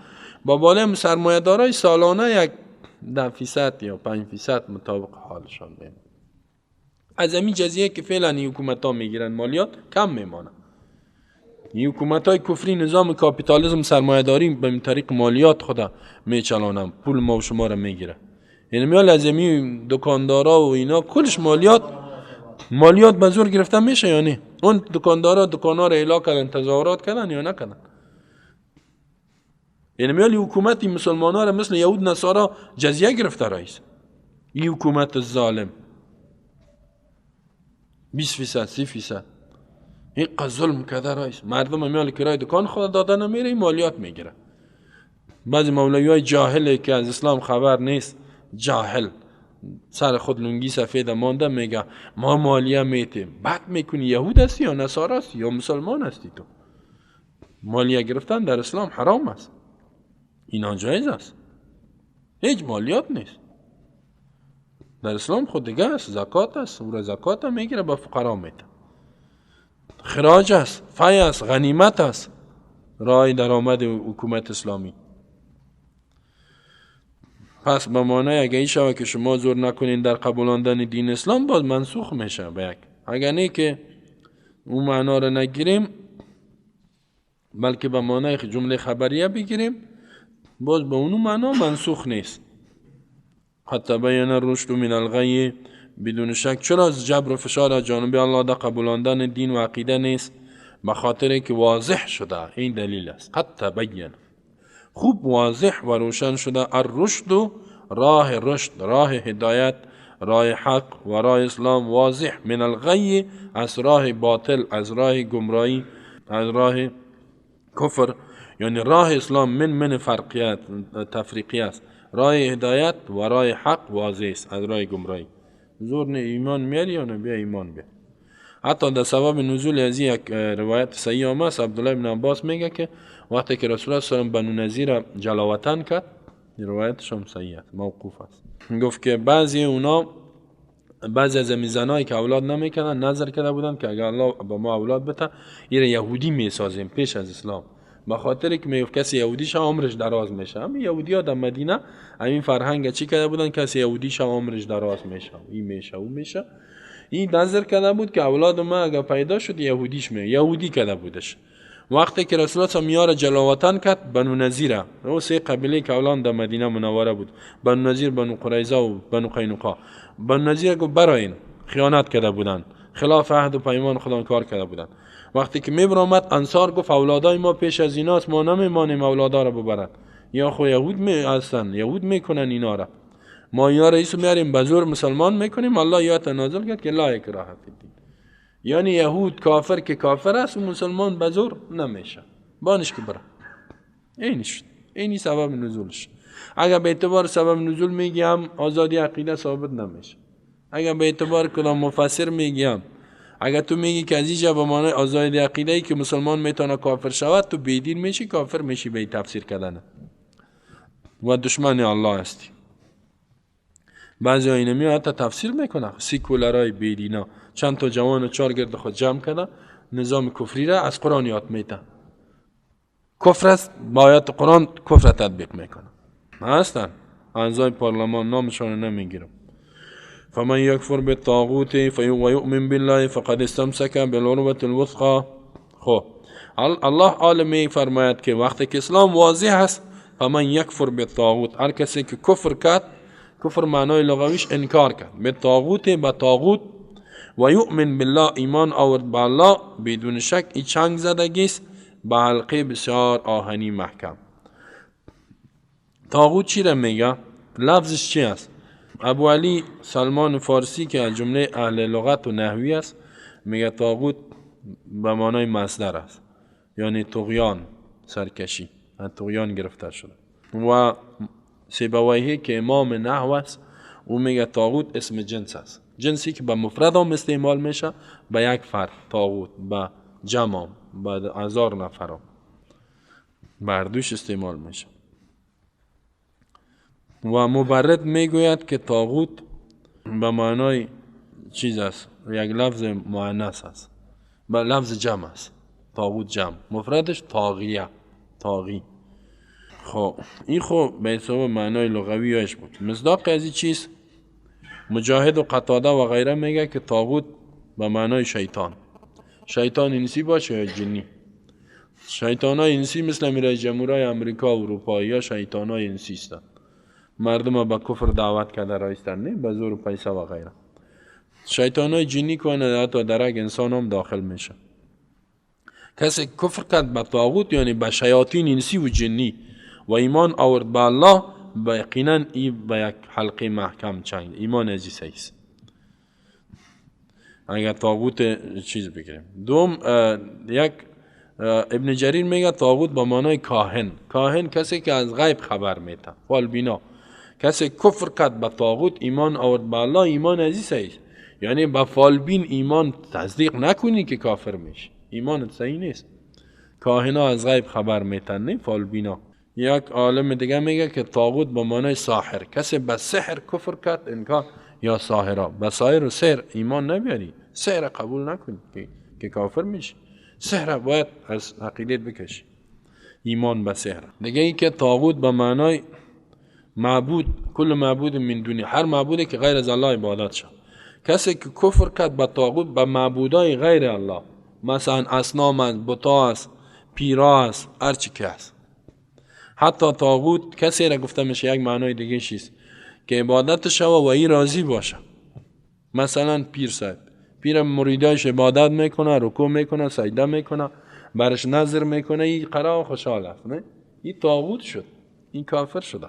S2: با بالای سرمایه دارای سالانه یک 10% یا 5% مطابق حالشان میمونه. از همین جزیه که فعلا این حکومت ها میگیرن مالیات کم میمانه. این حکومت های کفری نظام کاپیتالیسم سرمایه داری به این طریق مالیات خدا میچلانم، پول ما و شما را میگیره. یعنی میال از همین دکاندارا و اینا کلش مالیات به زور گرفته میشه. یعنی اون دکاندارا دکانا را اعلا کردن، تظاهرات کردن یا نکردن. یعنی میال حکومت مسلمان ها را مثل یهود نصارا جزیه گرفته رئیس. این حکومت ظالم 20% 30% این ظلم کرده رئیس. مردم میال کرای دکان خود دادن نمیره، مالیات میگیره. بعضی مولوی های جاهل که از اسلام خبر نیست، جاهل سر خود لنگی سفید مانده، میگه ما مالیه میتیم. بعد میکنی یهود هستی یا نصارا هستی یا مسلمان هستی تو؟ مالیه گرفتن در اسلام حرام است، اینا جایز است، هیچ مالیات نیست در اسلام. خود دیگه است، زکات است، او را زکات هم میگیره با فقرا میده. خراج است، فی است، غنیمت است، رای درآمد حکومت اسلامی. پس به معنای اگه این شوه که شما زور نکنین در قبولاندن دین اسلام، باز منسوخ میشه به یک. اگه نه که اون معنا را نگیریم بلکه به معنای جمله خبریه بگیریم، باز به اون معنا منسوخ نیست. حتی بیان الرشد من الغی، بدون شک. چرا از جبر و فشار از جانب الله در قبولاندن دین و عقیده نیست؟ به خاطر که واضح شده، این دلیل است. حتی بیان، خوب واضح و روشن شده. الرشد راه رشد، راه هدایت، راه حق و راه اسلام واضح، من الغی از راه باطل، از راه گمراهی، از راه کفر. یعنی راه اسلام من فرقیت تفریقی است. راه هدایت و راه حق واضح است از راه گمراهی. زور نه ایمان میاری یا نه بیا ایمان بیا. حتی در سبب نزول از یک روایت صحیح آمد، عبدالله بن عباس میگه که وقتی که رسول الله صلی الله علیه و بنو نضیر جلاوطن کرد، روایتش هم صحیح است، موقوف است، گفت که بعضی اونا، بعضی از زنایی که اولاد نمیکردن نظر کرده بودن که اگر الله با ما اولاد بده یه یهودی میسازیم پیش از اسلام، به خاطر که میگفت کسی یهودی شه عمرش دراز میشه. همین یهودی‌ها در مدینه همین فرهنگ چی کرده بودن، کسی یهودی شه عمرش دراز میشه، این میشه اون میشه. این نظر کرده بود که اولاد ما اگر پیدا شد یهودیش می یهودی کرده بودش. وقتی که رسول الله میاره جلاوطن کرد بنو نضیر، او سه قبیله که اولان در مدینه منوره بود، بنو نضیر، بنو قریظه و بنو قینقاع. بنو نضیر گفت براین خیانت کرده بودن، خلاف عهد و پیمان خدا کار کرده بودن. وقتی که میبرآمد انصار گفت اولادای ما پیش از ایناست، ما نمیمانیم اولادا را ببرن، یا خو یهود می هستن، یهود میکنن اینا را، ما اینا را ایسو میاریم به زور مسلمان میکنیم. الله یاد نازل کرد که لا اکراه فی الدین، یعنی یهود کافر که کافر است و مسلمان به زور نمیشه، بانش که بره. اینی شد، اینی سبب نزولش. اگر به اعتبار سبب نزول میگیم آزادی عقیده ثابت نمیشه. اگر به اعتبار کلام مفسر میگیم، اگر تو میگی که از اینجا به معنای آزادی عقیده ای که مسلمان میتونه کافر شود، تو بیدین میشی، کافر میشی به تفسیر کردن و دشمن الله هستی. بعضی ها اینو میاد حتی تفسیر میکنه، سیکولرای بیدینا چند تا جوان و چهار گرد خود جمع کنه، نظام کفری را از قرآن یاد میده، کفر است، با آیات قرآن کفر تطبیق میکنه. هستن اعضای پارلمان، نامشان نمیگیرم. فمن یکفر بالطاغوت ویؤمن بالله فقد استمسک بالعروة الوثقی. خب الله عالم فرماید که وقتی که اسلام واضح است، فمن یکفر بالطاغوت، هر کسی که کفر کرد، کفر معنای لغویش انکار کرد، بالطاغوت به طاغوت، و یؤمن بالله ایمان آورد به الله، بدون شک این چنگ زدگی است به حلقه بسیار آهنی محکم. طاغوت چی را میگه؟ لفظش چی است؟ ابو علی سلمان فارسی که از جمله اهل لغت و نحوی است میگه طاغوت به معنای مصدر است، یعنی طغیان، سرکشی، از طغیان گرفته شده. و سیبویه که امام نحو است او میگه طاغوت اسم جنس است، جنسی که به مفرد هم استعمال میشه، به یک فرد طاغوت، به جمع، به هزار نفر هم بردوش استعمال میشه. و مبرد میگوید که طاغوت به معنای چیز است، یک لفظ مؤنث است، به لفظ جمع است، طاغوت جمع، مفردش طاغیه، طاغی. خب این خب به حساب معنای لغویش بود. مصداق از این چیز مجاهد و قتاده و غیره میگه که طاغوت به معنای شیطان، شیطان انسی باشه یا جنی. شیطان های انسی مثل رئیس جمهورای امریکا و اروپایی ها شیطان های انسی هستند، مردم به کفر دعوت کرده رایستن، نه به زور و پیسه و غیره. شیطان های جنی کنه حتی درک انسان هم داخل میشه. کسی کفر کرد به طاغوت یعنی به شیاطین انسی و جنی و ایمان آورد به الله، به یقینا ای به یک حلقه محکم چنگ، ایمان ازی صحیح است. اگر طاغوت چیز بگیریم. دوم یک ابن جریر میگه طاغوت با معنای کاهن. کاهن کسی که از غیب خبر میده، فالبینا. کسی کفر کرد به طاغوت ایمان آورد به الله، ایمان ازی صحیح است. یعنی به فالبین ایمان تصدیق نکنی که کافر میشی، ایمانت صحیح نیست. کاهنا از غیب خبر میتن، نه فالبینا. یک عالم دیگه میگه که طاغوت با معنای ساحر، کسی به سحر کفر کرد انکار، یا ساحرا، به ساحر و سحر ایمان نبیاری، سحر قبول نکنی که کافر میشی. سحر باید از عقیدت بکشی، ایمان به سحر. دیگه ای که طاغوت به معنای معبود، کل معبود من دونی، هر معبودی که غیر از الله عبادت شد. کسی که کفر کرد به طاغوت، به معبودای غیر الله، مثلا اصنام است، بتا است، پیرا است، هر چی که است. حتی طاغوت کسی را گفته میشه یک معنای دیگه چیست که عبادت شوه و ای راضی باشه. مثلا پیر صاحب، پیر مریدایش عبادت میکنه، رکوع میکنه، سجده میکنه، برش نظر میکنه، این قرار خوشحال است، نه؟ این طاغوت شد، این کافر شده.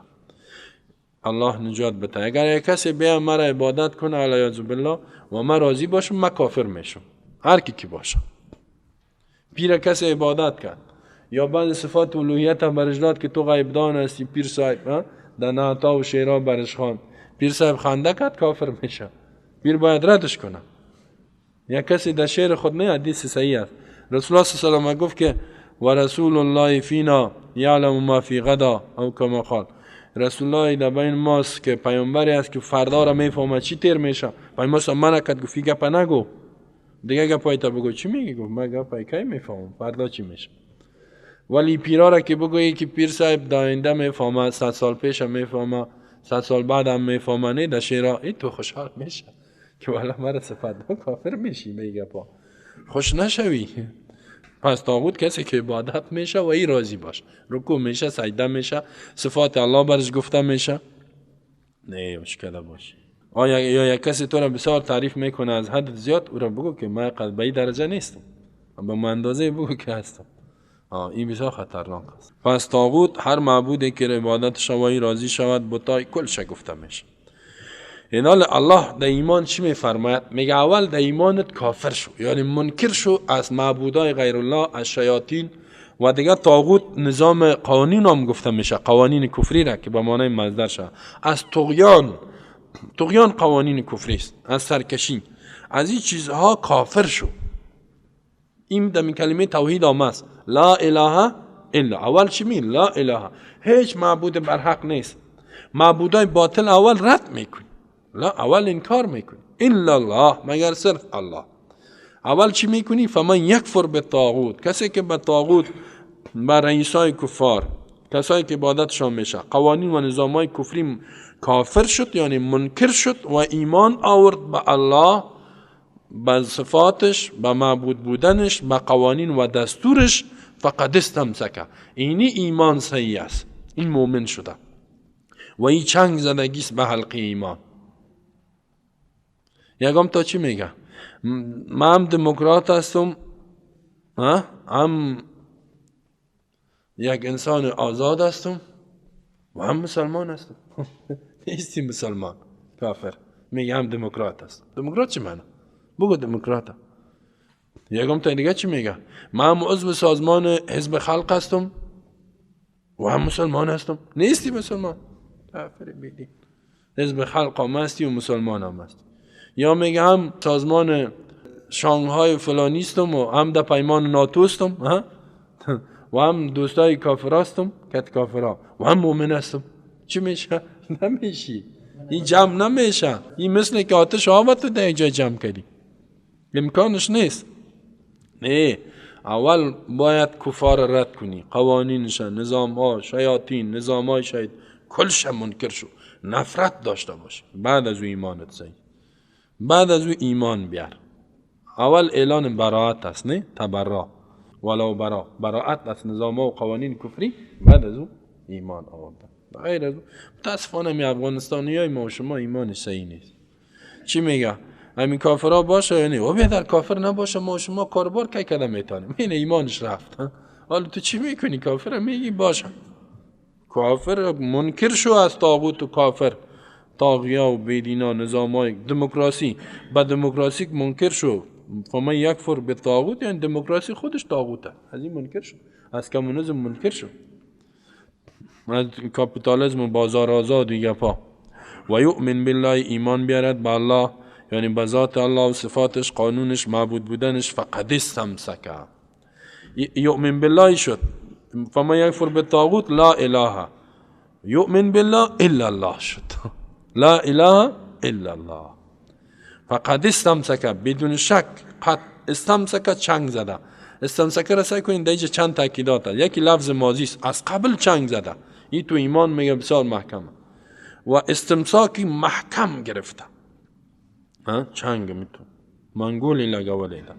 S2: الله نجات بده. اگر یک کسی بیا مرا عبادت کنه علیاذ بالله و من راضی باشم، من کافر میشم، هر کی که باشه. پیر کسی عبادت کرد یا بعض صفات الوهیت هم برش داد که تو غیب دان هستی پیر صاحب، در نعتا و شعرها برش خواند، پیر صاحب خنده کرد، کافر میشه. پیر باید ردش کنه. یا کسی در شعر خود نه، حدیث صحیح است، رسول الله صلی الله علیه و گفت که و رسول الله فینا یعلم ما فی غدا او کما قال. رسول الله در بین ماست که پیامبری است که فردا را میفهمه چی تیر میشه. پیامبر منع کرد، گفت گپ نگو، دیگه گپای تا بگو. چی میگی؟ گفت من گپای کی میفهمم فردا چی میشه. ولی پیرا را که بگویی که پیر صاحب داینده میفهمه، 100 سال پیش هم میفهمه، 100 سال بعد هم میفهمه، نه در شعرها، ای تو خوشحال میشه که والا مرا صفت داد، کافر میشی میگه پا خوش نشوی. پس طاغوت کسی که عبادت میشه و ای راضی باش، رکوع میشه، سجده میشه، صفات الله برش گفته میشه، نه مشکل باشه. آیا یا یک کسی تو را بسیار تعریف میکنه از حد زیاد، او را بگو که من قد به این درجه نیستم، به من اندازه بگو که هستم. این بسیار خطرناک است. پس طاغوت هر معبودی که عبادت شوی راضی شود، بتای کلش گفته میشه. اینال الله در ایمان چی میفرماید؟ میگه اول در ایمانت کافر شو، یعنی منکر شو از معبودای غیر الله، از شیاطین و دیگه طاغوت. نظام قوانین هم گفته میشه، قوانین کفری را که به معنای مصدر شد، از طغیان، طغیان قوانین کفری است، از سرکشی، از این چیزها کافر شو. این در کلمه توحید آمد است، لا اله الا. اول چی می؟ لا اله، هیچ معبود برحق نیست. معبودای باطل اول رد میکنی، لا اول انکار میکنی، الا الله، مگر صرف الله. اول چی میکنی؟ فمن یکفر بالطاغوت، کسی که به طاغوت، به رئیسای کفار، کسایی که عبادتشان میشه، قوانین و نظامای کفری کافر شد، یعنی منکر شد و ایمان آورد به الله، به صفاتش، به معبود بودنش، به قوانین و دستورش، فقد استمسک، اینی ایمان صحیح است، این مؤمن شده و این چنگ زدگی است به حلقه ایمان. یکم تا چی میگه؟ من هم دموکرات هستم، هم یک انسان آزاد هستم و هم مسلمان هستم. نیستی مسلمان، کافر. میگه هم دموکرات هستم. دموکرات چی معنی؟ بگو دموکرات. یکم تا دیگه چی میگه؟ من هم عضو سازمان حزب خلق هستم و هم مسلمان هستم. نیستی مسلمان، کافر بیدی. حزب خلق هم هستی و مسلمان هم هستی. یا میگه هم سازمان شانگهای فلانیستم و هم در پیمان ناتو هستم و هم دوستای کافر هستم، کت کافرها، و هم مؤمن هستم. چی میشه؟ نمیشی. این جمع نمیشه. این مثل که آتش آب تو در جای جمع کردی، امکانش نیست. نه، اول باید کفار رد کنی، قوانینش، نظام ها، شیاطین، نظام های شاید کلش منکر شو، نفرت داشته باش. بعد از او ایمانت صحیح، بعد از او ایمان بیار. اول اعلان براعت است، نه تبرا ولو برا، براعت از نظام ها و قوانین کفری، بعد از او ایمان آوردن. غیر از او متاسفانه می افغانستانی های ما و شما ایمانش صحیح نیست. چی میگه؟ همین کافرها باشه یعنی او بهتر کافر نباشه، ما شما کاربار کی کده میتونیم. این ایمانش رفت. حالا تو چی میکنی؟ کافر میگی باشه، کافر منکر شو از طاغوت و کافر، طاغیا و بیدینا، نظامای دموکراسی، با دموکراسی منکر شو. فمن یکفر بالطاغوت، یعنی دموکراسی خودش طاغوته، از این منکر شو، از کمونیسم منکر شو، از کاپیتالیسم و بازار آزاد و گپا. و یؤمن بالله، ایمان بیارد به الله، یعنی به ذات الله و صفاتش، قانونش، معبود بودنش. فقد استمسک، یؤمن بالله شد. فمن یکفر بالطاغوت لا اله، یؤمن بالله الا الله شد. لا اله الا الله. فقد استمسک، بدون شک، قد استمسک چنگ زده. استمسک را سعی کنید در چند تاکیدات هست. یکی لفظ ماضی است، از قبل چنگ زده، این تو ایمان میگه بسیار محکمه. و استمساکی محکم گرفته، چنگ میتون منگولی لگولی ده.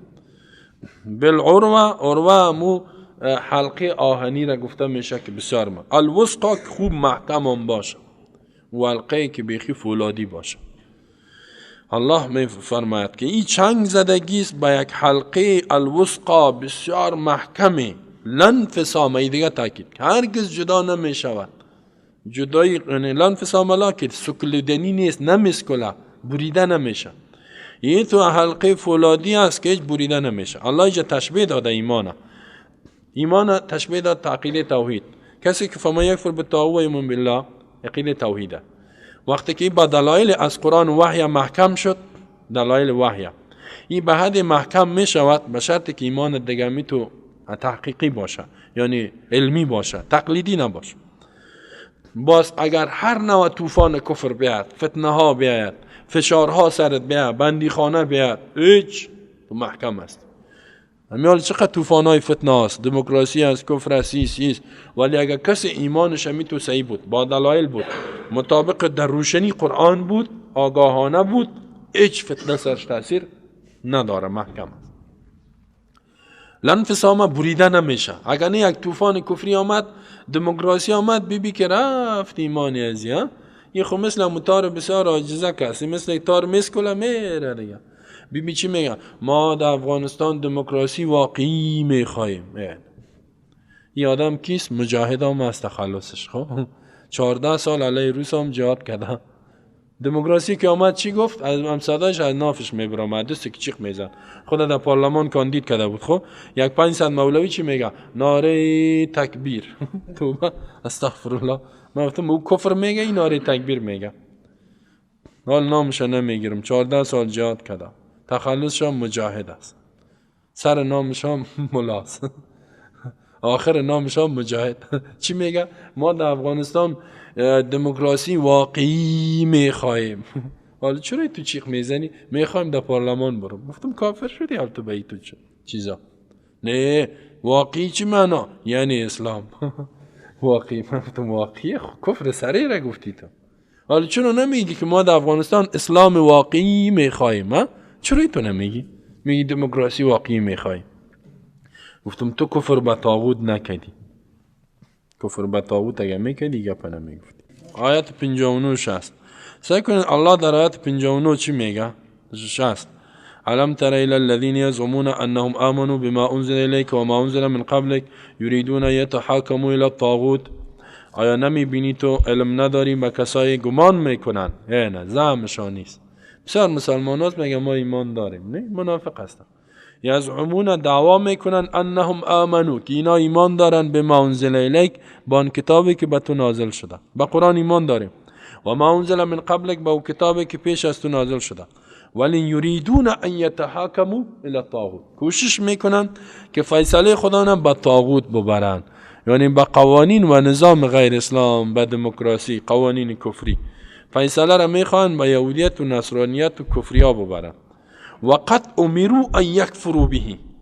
S2: بالعروه، عروه مو حلقه آهنی را گفته میشه که بسیار ما الوثقا که خوب محکم هم باشه و حلقه که بیخی فولادی باشه. الله می فرماید که این چنگ زدگی است به یک حلقه الوثقا بسیار محکمه، لن فسامه، ای دیگه تاکید هرگز جدا نمی شود. جدایی لن فسامه لا که سکلدنی نیست، نمیسکله، بریده نمیشه. این تو حلقه فولادی است که هیچ بریده نمیشه. الله اینجا تشبیه داده ایمانه، ایمان تشبیه داد تعقیل توحید. کسی که فما یکفر بالطاغوت و یؤمن بالله، عقیده توحیده. وقتی که با دلایل از قرآن وحی محکم شد، دلایل وحی این به حد محکم می شود، به شرط که ایمان دیگه می تو تحقیقی باشه، یعنی علمی باشه، تقلیدی نباشه. باز اگر هر نوع طوفان کفر بیاد، فتنه ها بیاد، فشارها سرت بیاد، بندیخانه بیاد، هیچ تو محکم است. همیال چقدر طوفان های فتنه است، دموکراسی است، کفر است، ایست، ولی اگر کسی ایمانش همی تو صحیح بود، با دلایل بود، مطابق در روشنی قرآن بود، آگاهانه بود، هیچ فتنه سرش تاثیر نداره، محکم است. لنفسامه بریده نمیشه. اگر نه یک طوفان کفری آمد، دموکراسی آمد، بی بی که رفت ایمانی ازی ها. یه خب مثل متار بسیار عاجزه کسی، مثل یک تار مسکله میره دیگه. بی بی چی میگه؟ ما در افغانستان دموکراسی واقعی میخواهیم. این آدم کیست؟ مجاهد هم از تخلصش. خب 14 سال علیه روس هم جهاد کرده. دموکراسی که آمد چی گفت؟ از همسادهش از نافش میبرامد، دست که چیخ میزد. خود در پارلمان کاندید کرده بود. خب یک 500 مولوی چی میگه؟ ناره تکبیر. توبه، استغفرالله. من گفتم او کفر میگه، این ناره تکبیر میگه. حال نامش نمیگیرم. 14 سال جهاد کرده، تخلصش هم مجاهد است، سر نامش هم ملاست، آخر نامش هم مجاهد. چی میگه؟ ما در افغانستان دموکراسی واقعی میخواهیم. حالا چرا تو چیخ میزنی؟ میخوایم در پارلمان برم. گفتم کافر شدی حال تو به تو چیزا. نه واقعی چی معنا؟ یعنی اسلام. واقعی. من گفتم واقعی کفر سری را گفتی تو. حالا چرا نمیگی که ما در افغانستان اسلام واقعی میخواهیم؟ چرا تو نمیگی؟ میگی دموکراسی واقعی میخواهیم. گفتم تو کفر به طاغوت نکردی. کفر به طاغوت اگر میکردی گپ نمیگفتی. آیت 59 60. سعی کنید الله در آیت 59 چی میگه؟ 60. الم تر الى الذين يزعمون انهم امنوا بما انزل اليك وما انزل من قبلك يريدون يتحاكموا الى الطاغوت. آیا نمیبینی تو علم نداری به کسایی گمان میکنن؟ نه زعمشان نیست. بسیار مسلمانات میگن ما ایمان داریم، نه منافق هستن. یزعمون دعوا میکنن انهم آمنو که اینا ایمان دارن به ما انزل الیک، با آن کتابی که به تو نازل شده، به قرآن ایمان داریم، و ما انزل من قبلک، با کتابی که پیش از تو نازل شده. ولی یریدون ان یتحاکموا الی الطاغوت، کوشش میکنن که فیصله خدا را به طاغوت ببرن، یعنی به قوانین و نظام غیر اسلام، به دموکراسی، قوانین کفری. فیصله را میخوان به یهودیت و نصرانیت و کفریا ببرن. وقد امروا ان یکفروا به،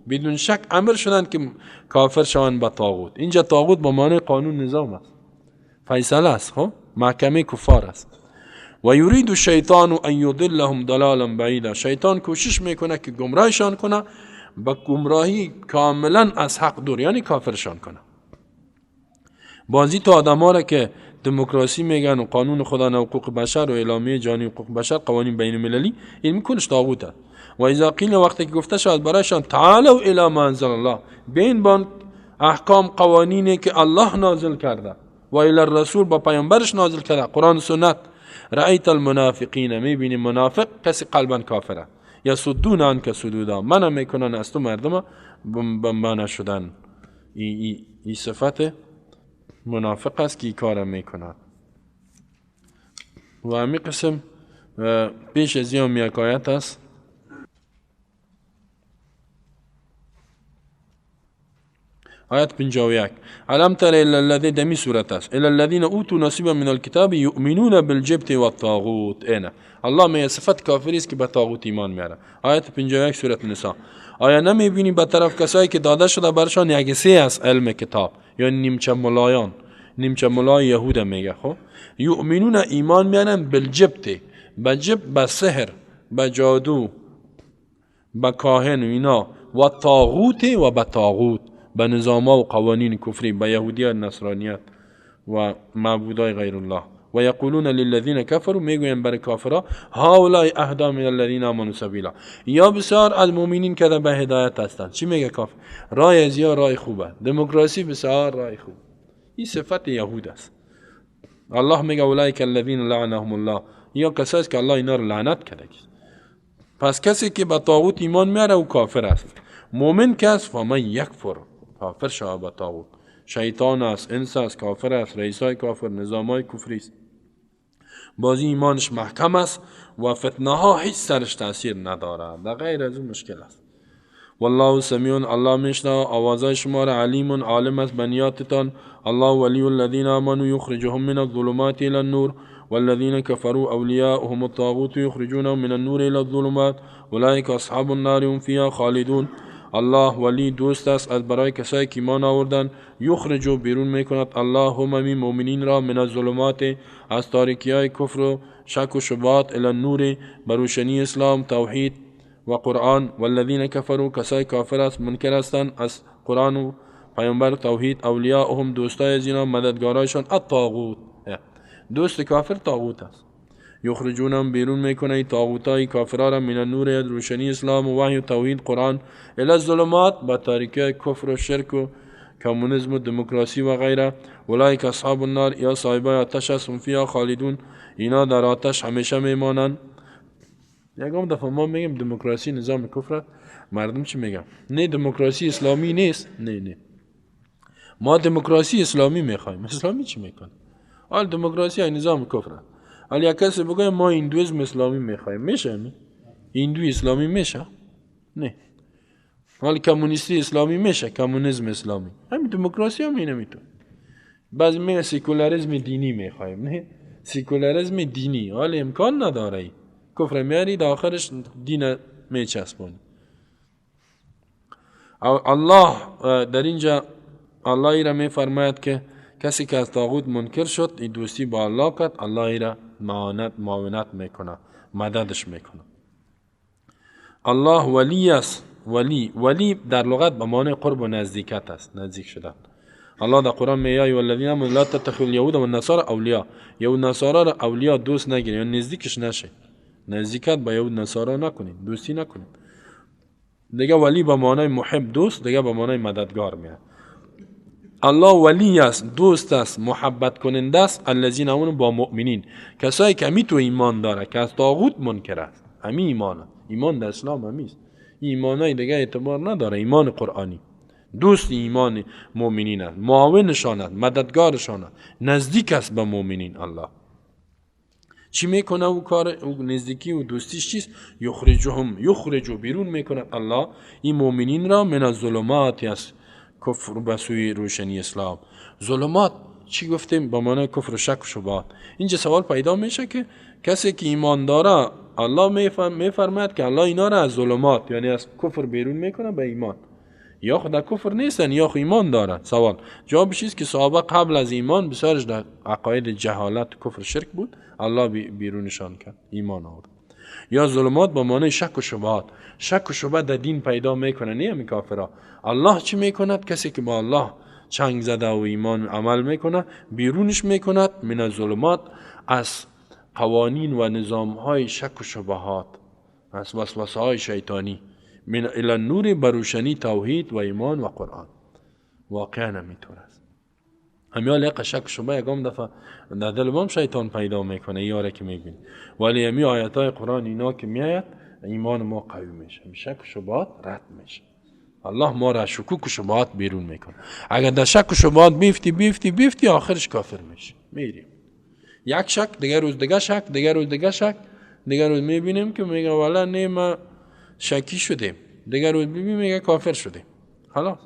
S2: بدون شک امر شدند که کافر شوند به طاغوت. اینجا طاغوت با معنی قانون نظام است، فیصله است، خب محکمه کفار است. و یرید الشیطان ان یضلهم ضلالا بعیدا، شیطان کوشش میکنه که گمراهشان کنه با گمراهی کاملا از حق دور، یعنی کافرشان کنه. بازی تو آدم ها را که دموکراسی میگن و قانون خدا و حقوق بشر و اعلامیه جهانی حقوق بشر، قوانین بین المللی، این کلش طاغوت است. و اذا قیل، وقتی که گفته شد برایشان تعالوا الی ما انزل الله، بین بان احکام قوانینی که الله نازل کرده و الی الرسول، با پیامبرش نازل کرده، قرآن و سنت، رأیت المنافقین، میبینی منافق کسی قلبا کافره، یصدون عنک صدودا، منع میکنن از تو مردم منع شدن. این صفت منافق است که این کار میکند. و همین قسم پیش از این یک آیت است، آیت 51، الم تر الی الذی، دمی صورت است، الی الذین اوتوا نصیبا من الکتاب یؤمنون بالجبت والطاغوت. اینه الله می صفت کافری است که به طاغوت ایمان میاره. آیت 51 سورت نساء. آیا نمیبینی به طرف کسایی که داده شده برشان یک سه از علم کتاب، یعنی نیمچه ملایان، نیمچه ملای یهود میگه، خب یؤمنون ایمان میارن بالجبت، به جبت، به سحر، به جادو، به کاهن و اینا، و طاغوت و به طاغوت، به نظام و قوانین کفری، به یهودیت، نصرانیت و معبودای غیر الله. و یقولون للذین کفروا، میگوین برای کافرها، هؤلاء اهدی من الذین آمنوا سبیلا، یا بسیار از مؤمنین که به هدایت هستند. چی میگه کافر؟ رای از یا رای خوبه، دموکراسی بسیار رای خوب. این صفت یهود است. الله میگه اولئک الذین لعنهم الله، یا کسایی که الله اینا رو لعنت کرده. پس کسی که به طاغوت ایمان میاره او کافر است. مؤمن کس فمن یکفر، کافر شود به طاغوت، شیطان است، انس است، کافر است، رئیسای کافر، نظامای کفری است. بازی ایمانش محکم است و فتنه ها هیچ سرش تاثیر ندارد، در غیر از اون مشکل است. والله سمیع، الله میشنوه آوازهای شما را، علیم، عالم است به نیاتتان. الله ولی الذین آمنوا یخرجهم من الظلمات الی النور والذین كفروا اولیاؤهم الطاغوت یخرجونهم من النور الی الظلمات اولئک اصحاب النار هم فیها خالدون. الله ولی دوست است از برای کسایی که ایمان آوردن، یخرجو بیرون میکند الله هم مؤمنین را من الظلمات، از تاریکی های کفر و شک و شبهات، الی النور، بر روشنی اسلام، توحید و قرآن. والذین کفروا، کسای کافر است، منکر هستند از قرآن و پیامبر توحید، اولیاءهم، دوستای از اینا، مددگارایشان، الطاغوت، دوست کافر طاغوت است. یخرجونم بیرون میکنه طاغوتای کافرا را من النور، روشنی اسلام و وحی و توحید قرآن، الی الظلمات، با تاریکی کفر و شرک و کمونیسم و دموکراسی و غیره. اولئک اصحاب النار، یا صاحبای آتش هستند، فیها خالدون، اینا در آتش همیشه میمانند. یکم دفعه ما میگیم دموکراسی نظام کفر، مردم چی میگن؟ نه دموکراسی اسلامی نیست، نه نه، ما دموکراسی اسلامی میخوایم. اسلامی چی میکنه؟ حال دموکراسی نظام کفر. حالا یک کسی بگه ما هندویسم اسلامی میخوایم، میشه؟ هندوی اسلامی میشه؟ نه. حالا کمونیستی اسلامی میشه؟ کمونیسم اسلامی. همین دموکراسی هم اینه میتونه. بعضی میگه سکولاریسم دینی میخوایم، نه سکولاریسم دینی، حالا امکان نداره. کفر میاری در آخرش دین میچسبونی. الله در اینجا الله را میفرماید که کسی که از طاغوت منکر شد، این دوستی با الله کرد، الله را معاونت میکنه، مددش میکنه. الله ولی است. ولی، ولی در لغت به معنی قرب و نزدیکت است، نزدیک شدن. الله در قرآن میگه والذین آمنوا لا تتخذوا اليهود والنصارى اولیاء، یهود نصارا را اولیا دوست نگیرید، یعنی نزدیکش نشه، نزدیکت با یهود نصارا نکنید، دوستی نکنید. دیگه ولی به معنای محب دوست، دیگه به معنای مددگار میاد. الله ولی است، دوست است، محبت کننده است، الذین آمنوا با مؤمنین، کسایی که همی تو ایمان داره، که از طاغوت منکر است، همی ایمان، ایمان در اسلام همیست، ایمانای دیگه اعتبار نداره، ایمان قرآنی. دوست ایمان مؤمنین است، معاونشان است، مددگارشان است، نزدیک است به مؤمنین. الله چی میکنه؟ او کار او نزدیکی و دوستیش چیست؟ یخرجهم، یخرج بیرون میکنه الله این مؤمنین را من الظلمات از کفر به سوی روشنی اسلام. ظلمات چی گفتیم؟ به معنای کفر و شک و شبهات. اینجا سوال پیدا میشه که کسی که ایمان داره، الله میفرماید که الله اینا را از ظلمات، یعنی از کفر بیرون میکنه به ایمان. یا خود در کفر نیستن یا خود ایمان دارن. سوال جوابش است که صحابه قبل از ایمان بسیارش در عقاید جهالت کفر شرک بود، الله بیرونشان کرد، ایمان آورد. یا ظلمات با معنی شک و شبهات، شک و شبهه در دین پیدا میکنه، نه می کافرا. الله چی میکند؟ کسی که با الله چنگ زده و ایمان عمل میکنه بیرونش میکند من الظلمات، از قوانین و نظام های شک و شبهات، از وسوسه های شیطانی، من الی النور، بروشنی توحید و ایمان و قرآن. واقعا همینطور است. همیال یک شک شبهه یکم دفعه در دل ما شیطان پیدا میکنه یاره که میبینی، ولی همی آیت های قرآن اینا که میآید ایمان ما قوی میشه، شک و شبهات رد میشه. الله ما را شکوک و شبهات بیرون میکنه. اگر در شک و شبهات بیفتی بیفتی بیفتی آخرش کافر میشه، میریم. یک شک، دیگر روز دیگه شک، دیگر روز دیگه شک، دیگر روز میبینیم که میگه والا نه ما شکی شدیم، دیگر روز ببینیم میگه کافر شدیم. خلاص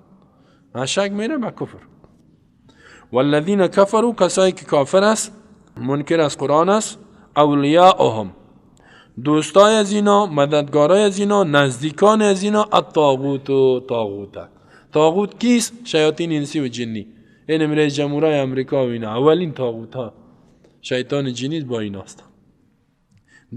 S2: از شک میره به کفر. والذین کفروا، کسایی که کافر است، منکر از قرآن است، اولیاءهم، دوستای از اینا، مددگارای از اینا، نزدیکان از اینا، الطاغوت و طاغوت. طاغوت کیست؟ شیاطین انسی و جنی. این رئیس جمهورای امریکا و اینا اولین طاغوت ها، شیطان جنی با اینا است.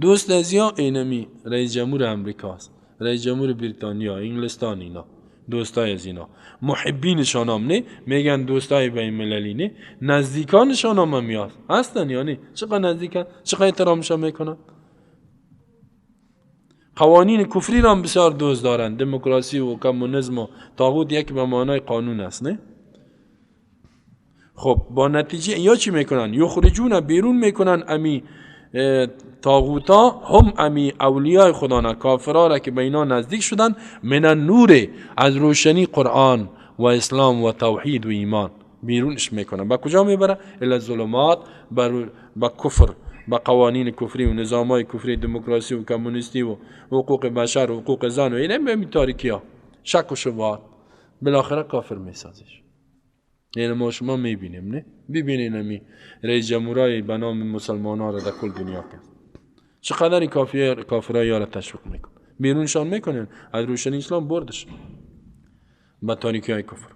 S2: دوست از یا اینمی رئیس جمهور امریکا است، رئیس جمهور بریتانیا، انگلستان، اینا دوستای از اینا، محبینشان هم نه میگن دوستای بین المللی نه، نزدیکانشان هم میاد هستن، یعنی چقدر نزدیکن، چقدر احترامشان میکنن. قوانین کفری را هم بسیار دوست دارند، دموکراسی و کمونیسم و طاغوت یک به معنای قانون است نه. خب با نتیجه یا چی میکنن؟ یخرجون، بیرون میکنن امی طاغوتا، هم امی اولیای خدا نه، کافرا را که به اینا نزدیک شدن، من النور، از روشنی قرآن و اسلام و توحید و ایمان بیرونش میکنن. به کجا میبره؟ الی الظلمات، به کفر، به قوانین کفری و نظامای کفری، دموکراسی و کمونیستی و حقوق بشر و حقوق زن و اینا، به تاریکی ها، شک و شبهات، بالاخره کافر میسازش. یعنی ما شما میبینیم نه؟ ببینین امی رئیس جمهورای به نام مسلمان ها را در کل دنیا کرد چقدر کافرای یارا تشویق میکن، بیرونشان میکنن از روشنی اسلام بردش به تاریکی های کفر.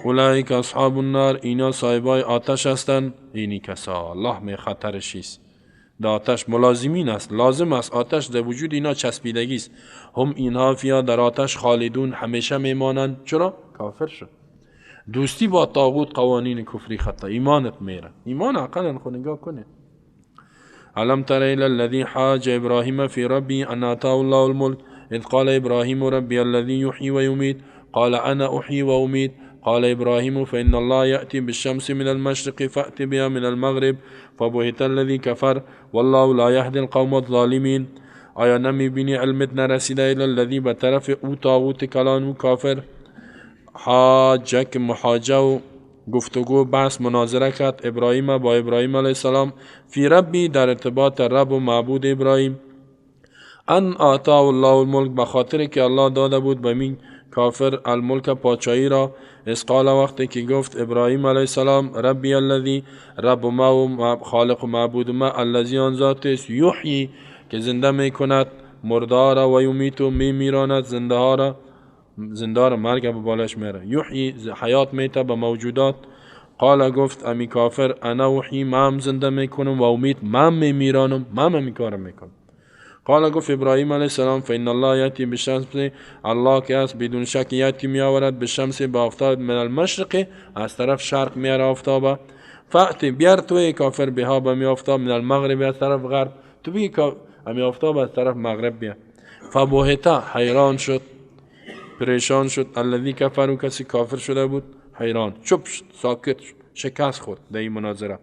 S2: اولئک اصحاب النار، اینا صاحبای آتش هستند. اینی کسا الله می خطرش است، در آتش ملازمین است، لازم است، آتش در وجود اینا چسبیدگی است. هم اینها فیا، در آتش خالدون، همیشه میمانند. چرا؟ کافر شد. دوستی با طاغوت، قوانین کفری خطا، ایمانت میره. ایمان عقلا خو نگاه کنه. الم تر الى الذي حاج ابراهیم فی ربی ان آتاه الله الملک اذ قال ابراهیم ربی الذي یحیی و یمیت قال انا احیی و امیت قال ابراهیم فإن الله یأتی بالشمس من المشرق فأت بها من المغرب فبهت الذي كفر والله لا يهدي القوم الظالمین. آیا نمی بینی علمت نرسیده الی الذی، به طرف او طاغوت کلان و کافر، حاجه که محاجه و گفتگو بحث مناظره کرد ابراهیم با ابراهیم علیه السلام، فی ربی، در ارتباط رب و معبود ابراهیم، ان آتاه الله الملک، به خاطر که الله داده بود به min کافر الملک پادشاهی را، اذ قال، وقتی که گفت ابراهیم علیه السلام، ربی الذی، رب ما و خالق و معبود ما، الذی آن ذات است، یحیی، که زنده میکند مرده را، و یمیت، میمیراند زنده ها را، زنده را مرگ به بالاش میره، یحیی حیات میته به موجودات. قال، گفت امی کافر، انا احیی، من زنده میکنم، و امیت، من میمیرانم، من همی کارم میکنم. قال، گفت ابراهیم علیه السلام، فان الله یاتی بالشمس، الله که است بدون شک یاتی میآورد، بالشمس به آفتاب، من المشرق، از طرف شرق میاره آفتاب، فأت، بیار تو کافر، بها به می آفتاب، من المغرب، از طرف غرب. تو بگی امی آفتاب از طرف مغرب بیا. فبهت، حیران شد، پریشان شد، الذی کفر، کسی کافر شده بود، حیران چپ شد، ساکت شد، شکست خورد در این مناظره.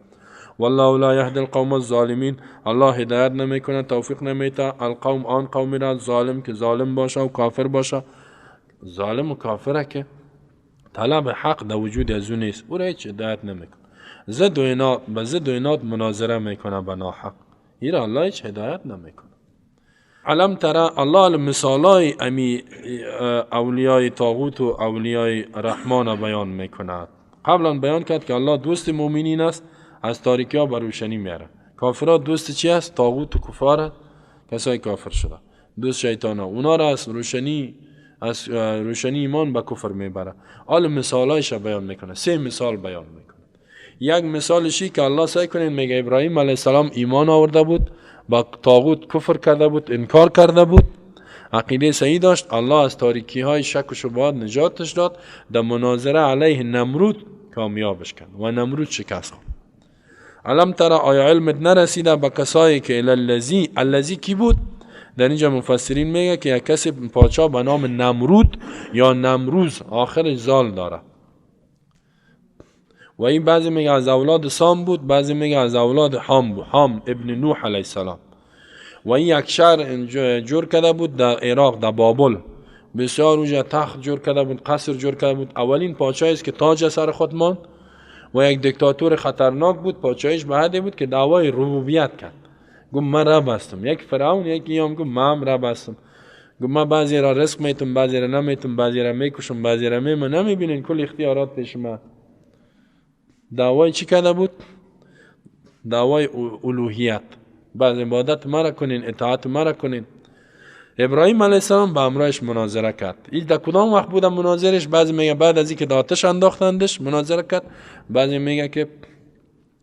S2: والله لا یهدی القوم الظالمین، الله هدایت نمیکنه، توفیق نمیده، القوم آن قومی را، ظالم که ظالم باشه و کافر باشه. ظالم و کافره که طلب حق در وجود از او نیست، او را هیچ هدایت نمیکنه، ضد و عناد، به ضد و عناد مناظره میکنه به ناحق، ایرا الله هیچ هدایت نمیکنه. الم تر، الله مثالای امی اولیای طاغوت و اولیای رحمان بیان میکند. قبلا بیان کرد که الله دوست مؤمنین است، از تاریکی ها بر روشنی میاره. کافرها دوست چی است؟ طاغوت و کفار، کسای کافر شده، دوست شیطان ها، اونا را از روشنی از روشنی ایمان به کفر میبره. حال مثالایش بیان میکنه، سه مثال بیان میکنه. یک مثالشی که الله سعی کنید میگه ابراهیم علیه السلام ایمان آورده بود، با طاغوت کفر کرده بود، انکار کرده بود، عقیده صحیح داشت، الله از تاریکی های شک و شبهات نجاتش داد، در مناظره علیه نمرود کامیابش کرد و نمرود شکست خورد. علم ترى آیا علمت نرسیده به کسایی که الذی، الذی کی بود؟ در اینجا مفسرین میگه که یک کسی پادشاه به نام نمرود یا نمروز، آخرش زال داره، و این بعضی میگه از اولاد سام بود، بعضی میگه از اولاد حام بود، حام ابن نوح علیه السلام. و این یک شهر جور کرده بود در عراق، در بابل، بسیار اونجا تخت جور کرده بود، قصر جور کرده بود. اولین پادشاهی است که تاج سر خود ماند و یک دیکتاتور خطرناک بود. پادشاهیش به حدی بود که دعوای ربوبیت کرد، گفت من رب هستم. یک فرعون، یکی هم گفت من هم رب هستم، گفت من بعضی را رزق میتم، بعضی را نمیتم، بعضی را میکشم، بعضی را میمونم، نمیبینین کل اختیارات پیش من. دعوای چی کرده بود؟ دعوای الوهیت، بعض عبادت مرا کنین، اطاعت مرا کنین. ابراهیم علیه السلام با امرایش مناظره کرد. این در کدام وقت بود مناظرش؟ بعضی میگه بعد از اینکه آتش انداختندش مناظره کرد، بعضی میگه که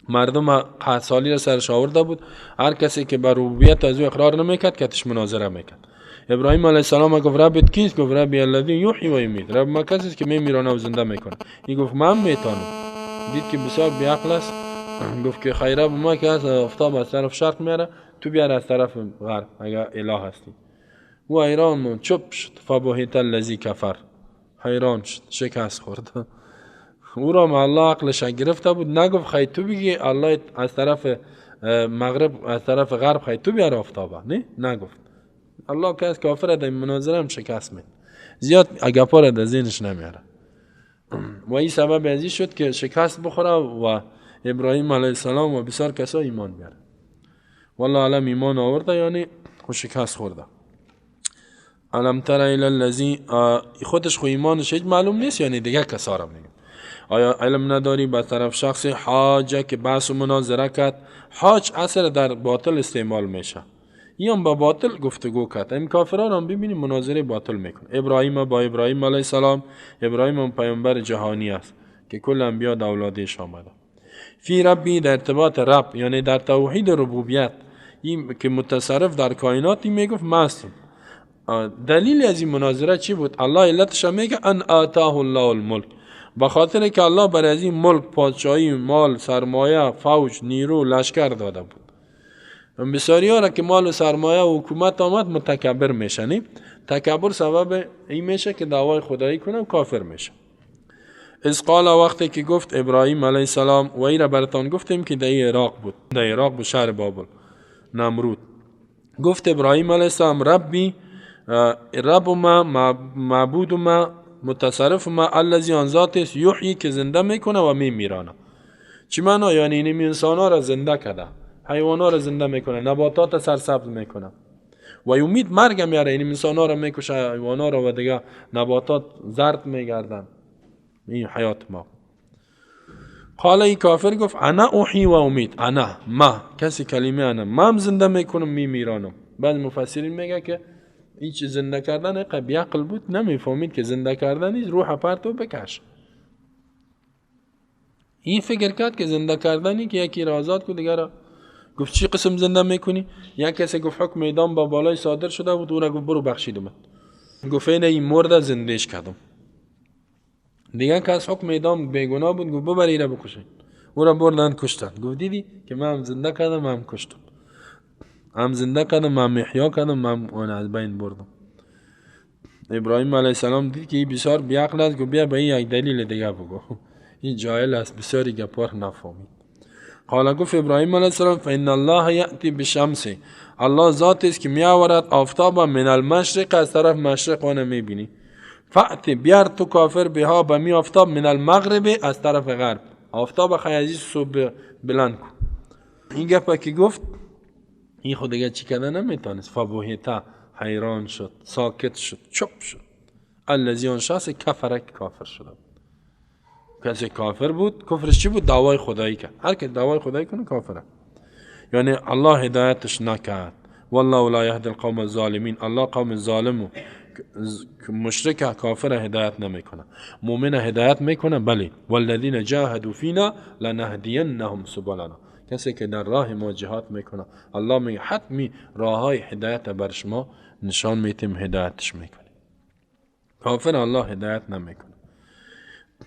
S2: مردم قحط سالی را سرش آورده بود، هر کسی که بر ربوبیت از او اقرار نمیکرد کتش مناظره میکرد. ابراهیم علیه السلام گفت ربت کیست؟ گفت ربی الذی یحیی و یمیت، رب ما کسی است که میمیرانه و زنده میکنه. این گفت من میتونم. دید که بسیار بیعقل است، گفت که خیره به ما که از آفتاب از طرف شرق میاره، تو بیار از طرف غرب اگر اله هستی. او حیران موند، چپ شد، فبهت الذی کفر، حیران شد، شکست خورد. او را الله عقلش گرفته بود، نگفت خی تو بگی الله از طرف مغرب از طرف غرب خی تو بیار آفتابه، نه نگفت. الله که از کافر در مناظره هم شکست مید، زیاد اگپا را در ذهنش نمیاره و این سبب از این شد که شکست بخوره و ابراهیم علیه السلام و بسیار کسا ایمان بیاره. والله علم ایمان آورده، یعنی شکست خورده. علم تر الی الذی، خودش خو ایمانش هیچ معلوم نیست، یعنی دیگه کسا را میگه. آیا علم نداری به طرف شخص حاجه که بحث و مناظره کرد؟ حاج اصل در باطل استعمال میشه، این با باطل گفتگو کرد. این کافران هم ببینیم مناظره باطل میکنه. ابراهیم با ابراهیم علیه السلام، ابراهیم هم پیامبر جهانی است که کل انبیا در اولادش آمده. فی ربی در ارتباط رب، یعنی در توحید ربوبیت، این که متصرف در کائنات، این میگفت من هستم. دلیل از این مناظره چی بود؟ الله علتش میگه ان آتاه الله الملک، به خاطر که الله بر از این ملک، پادشاهی، مال، سرمایه، فوج، نیرو، لشکر داده بود. بسیاری ها را که مال و سرمایه و حکومت آمد متکبر میشن. تکبر سبب این میشه که دعوای خدایی کنه و کافر میشه. از قال وقتی که گفت ابراهیم علیه السلام، و ای را براتان گفتیم که در عراق بود، در عراق بود شهر بابل، نمرود. گفت ابراهیم علیه السلام ربی، رب ما، معبود ما، متصرف ما، الذی آن ذات است یحیی که زنده میکنه و میمیرانه. چی معنا؟ یعنی این انسان ها را زنده کرده، حیوان ها را زنده میکنه، نباتات سرسبز میکنه و یمید مرگ میاره، این انسان ها را میکشه، حیوان ها را و دیگه نباتات زرد میگردن. این حیات ما. قال ای کافر گفت انا احیی و امید، انا ما، کسی کلمه انا، ما هم زنده میکنم میمیرانم. بعض مفسرین میگه که این چیز زنده کردن قبی عقل بود، نمیفهمید که زنده کردن نیست، روح پرتو بکش. این فکر کرد که زنده کردنی که یکی را آزاد کن دیگر را. گفت چی قسم زنده میکنی؟ یک کسی گفت حکم اعدام با بالای صادر شده بود، او را گفت برو بخشیدمت. گفت این مرده زندهش کردم. دیگه کس حکم اعدام بیگناه بود، گفت ببر ایره بکشین. او را بردن کشتن. گفت دیدی که من هم زنده کردم هم کشتم، هم زنده کردم هم احیا کردم هم اون از بین بردم. ابراهیم علیه السلام دید که این بسیار بیعقل است، گفت بیا به این یک دلیل دیگه بگو، این جاهل است، بسیاری گپار نفهمید. قال گفت ابراهیم علیه السلام فان الله یأتی بالشمس، الله ذات است که میآورد آفتاب من المشرق، از طرف مشرق آن میبینی، فأتی بیار تو کافر بها به می آفتاب من المغرب، از طرف غرب، آفتاب خیلی صبح بلند کن. این گپا که گفت این خود دیگه چی کردن نمیتونست. فبهت، حیران شد، ساکت شد، چپ شد. الذی آن شخص کفرک کافر شده بود. کسی کافر بود، کفرش چی بود؟ دعوای خدایی کرد. هر که دعوای خدایی کنه کافره، یعنی الله هدایتش نکرد. والله لا یهدی القوم الظالمین، الله قوم ظالم و مشرک کافر هدایت نمیکنه، مؤمن هدایت میکنه. بله، والذین جاهدوا فینا لنهدینهم سبلنا، کسی که در راه ما جهاد میکنه الله میگه حتمی راه های هدایت بر شما نشان میتیم، هدایتش میکنه. کافر الله هدایت نمیکنه.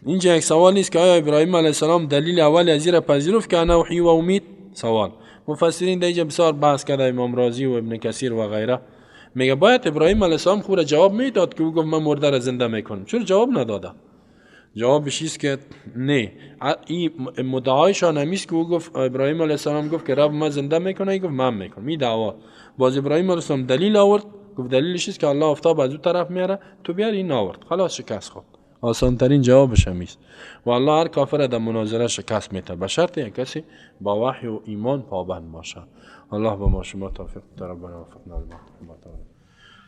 S2: اینجا یک سوال نیست که آیا ابراهیم علیه السلام دلیل اول از را پذیرفت که انا احیی و امیت؟ سوال مفسرین در اینجا بسیار بحث کرده، امام رازی و ابن کثیر و غیره. میگه باید ابراهیم علیه السلام خود جواب میداد که او گفت من مرده را زنده میکنم، چرا جواب نداده؟ جوابش است که نه، این مدعایشان همیست که او گفت ابراهیم علیه السلام گفت که رب ما زنده میکنه، ای گفت من میکنم. این دعوا باز ابراهیم علیه السلام دلیل آورد، گفت دلیلش است که الله آفتاب از او طرف میاره، تو بیار، این آورد، خلاص شکست خورد. آسان ترین جوابش همیست. و الله هر کافر در مناظره شکست میده، به شرط یک کسی با وحی و ایمان پابند باشه. الله به ما شما توفیق بده. ربنا وفقنا لما ترضى.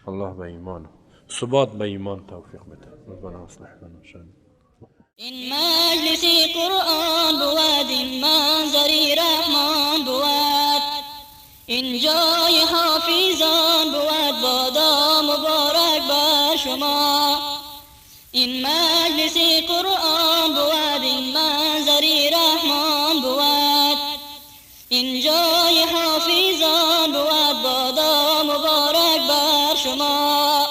S2: الله به ایمان ثبات به ایمان توفیق بده. ربنا اصلح لنا شأننا.
S1: این مجلس قرآن بود، این منظری رحمان بود، این جای حافظان بود، بادا مبارک بر شما. این مجلس قرآن بود، این منظری رحمان بود، این جای حافظان بود، بادا مبارک بر شما.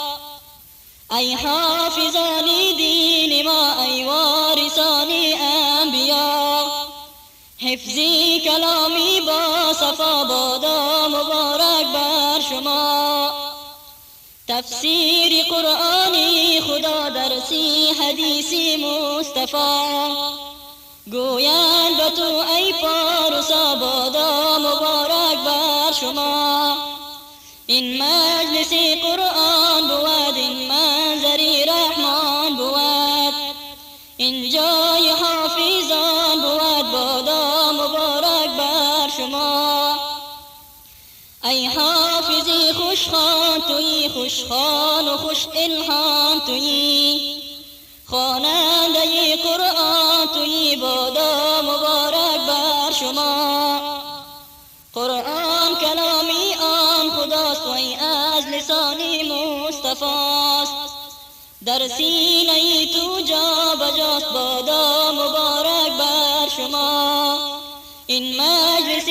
S1: ای حافظان دین ما، ای وارثان انبیا، حفظی کلامی با صفا، بادا مبارک بر شما. تفسیر قرآنی خدا، درسی حدیثی مصطفی، گویند به تو ای پارسا، بادا مبارک بر شما. این مجلس قرآن بود، این منظری رحمان بود، این جای حافظان بود، بادا مبارک بر شما. ای حافظی خوشخوان تویی، خوشخوان و خوش الهام تویی، خواننده قرآن تویی، بادا مبارک بر شما. قرآن کلامی آن خداست، وی از لسان مصطفاست، در سینه تو جا بجاست، بادا مبارک بر شما. این مجلس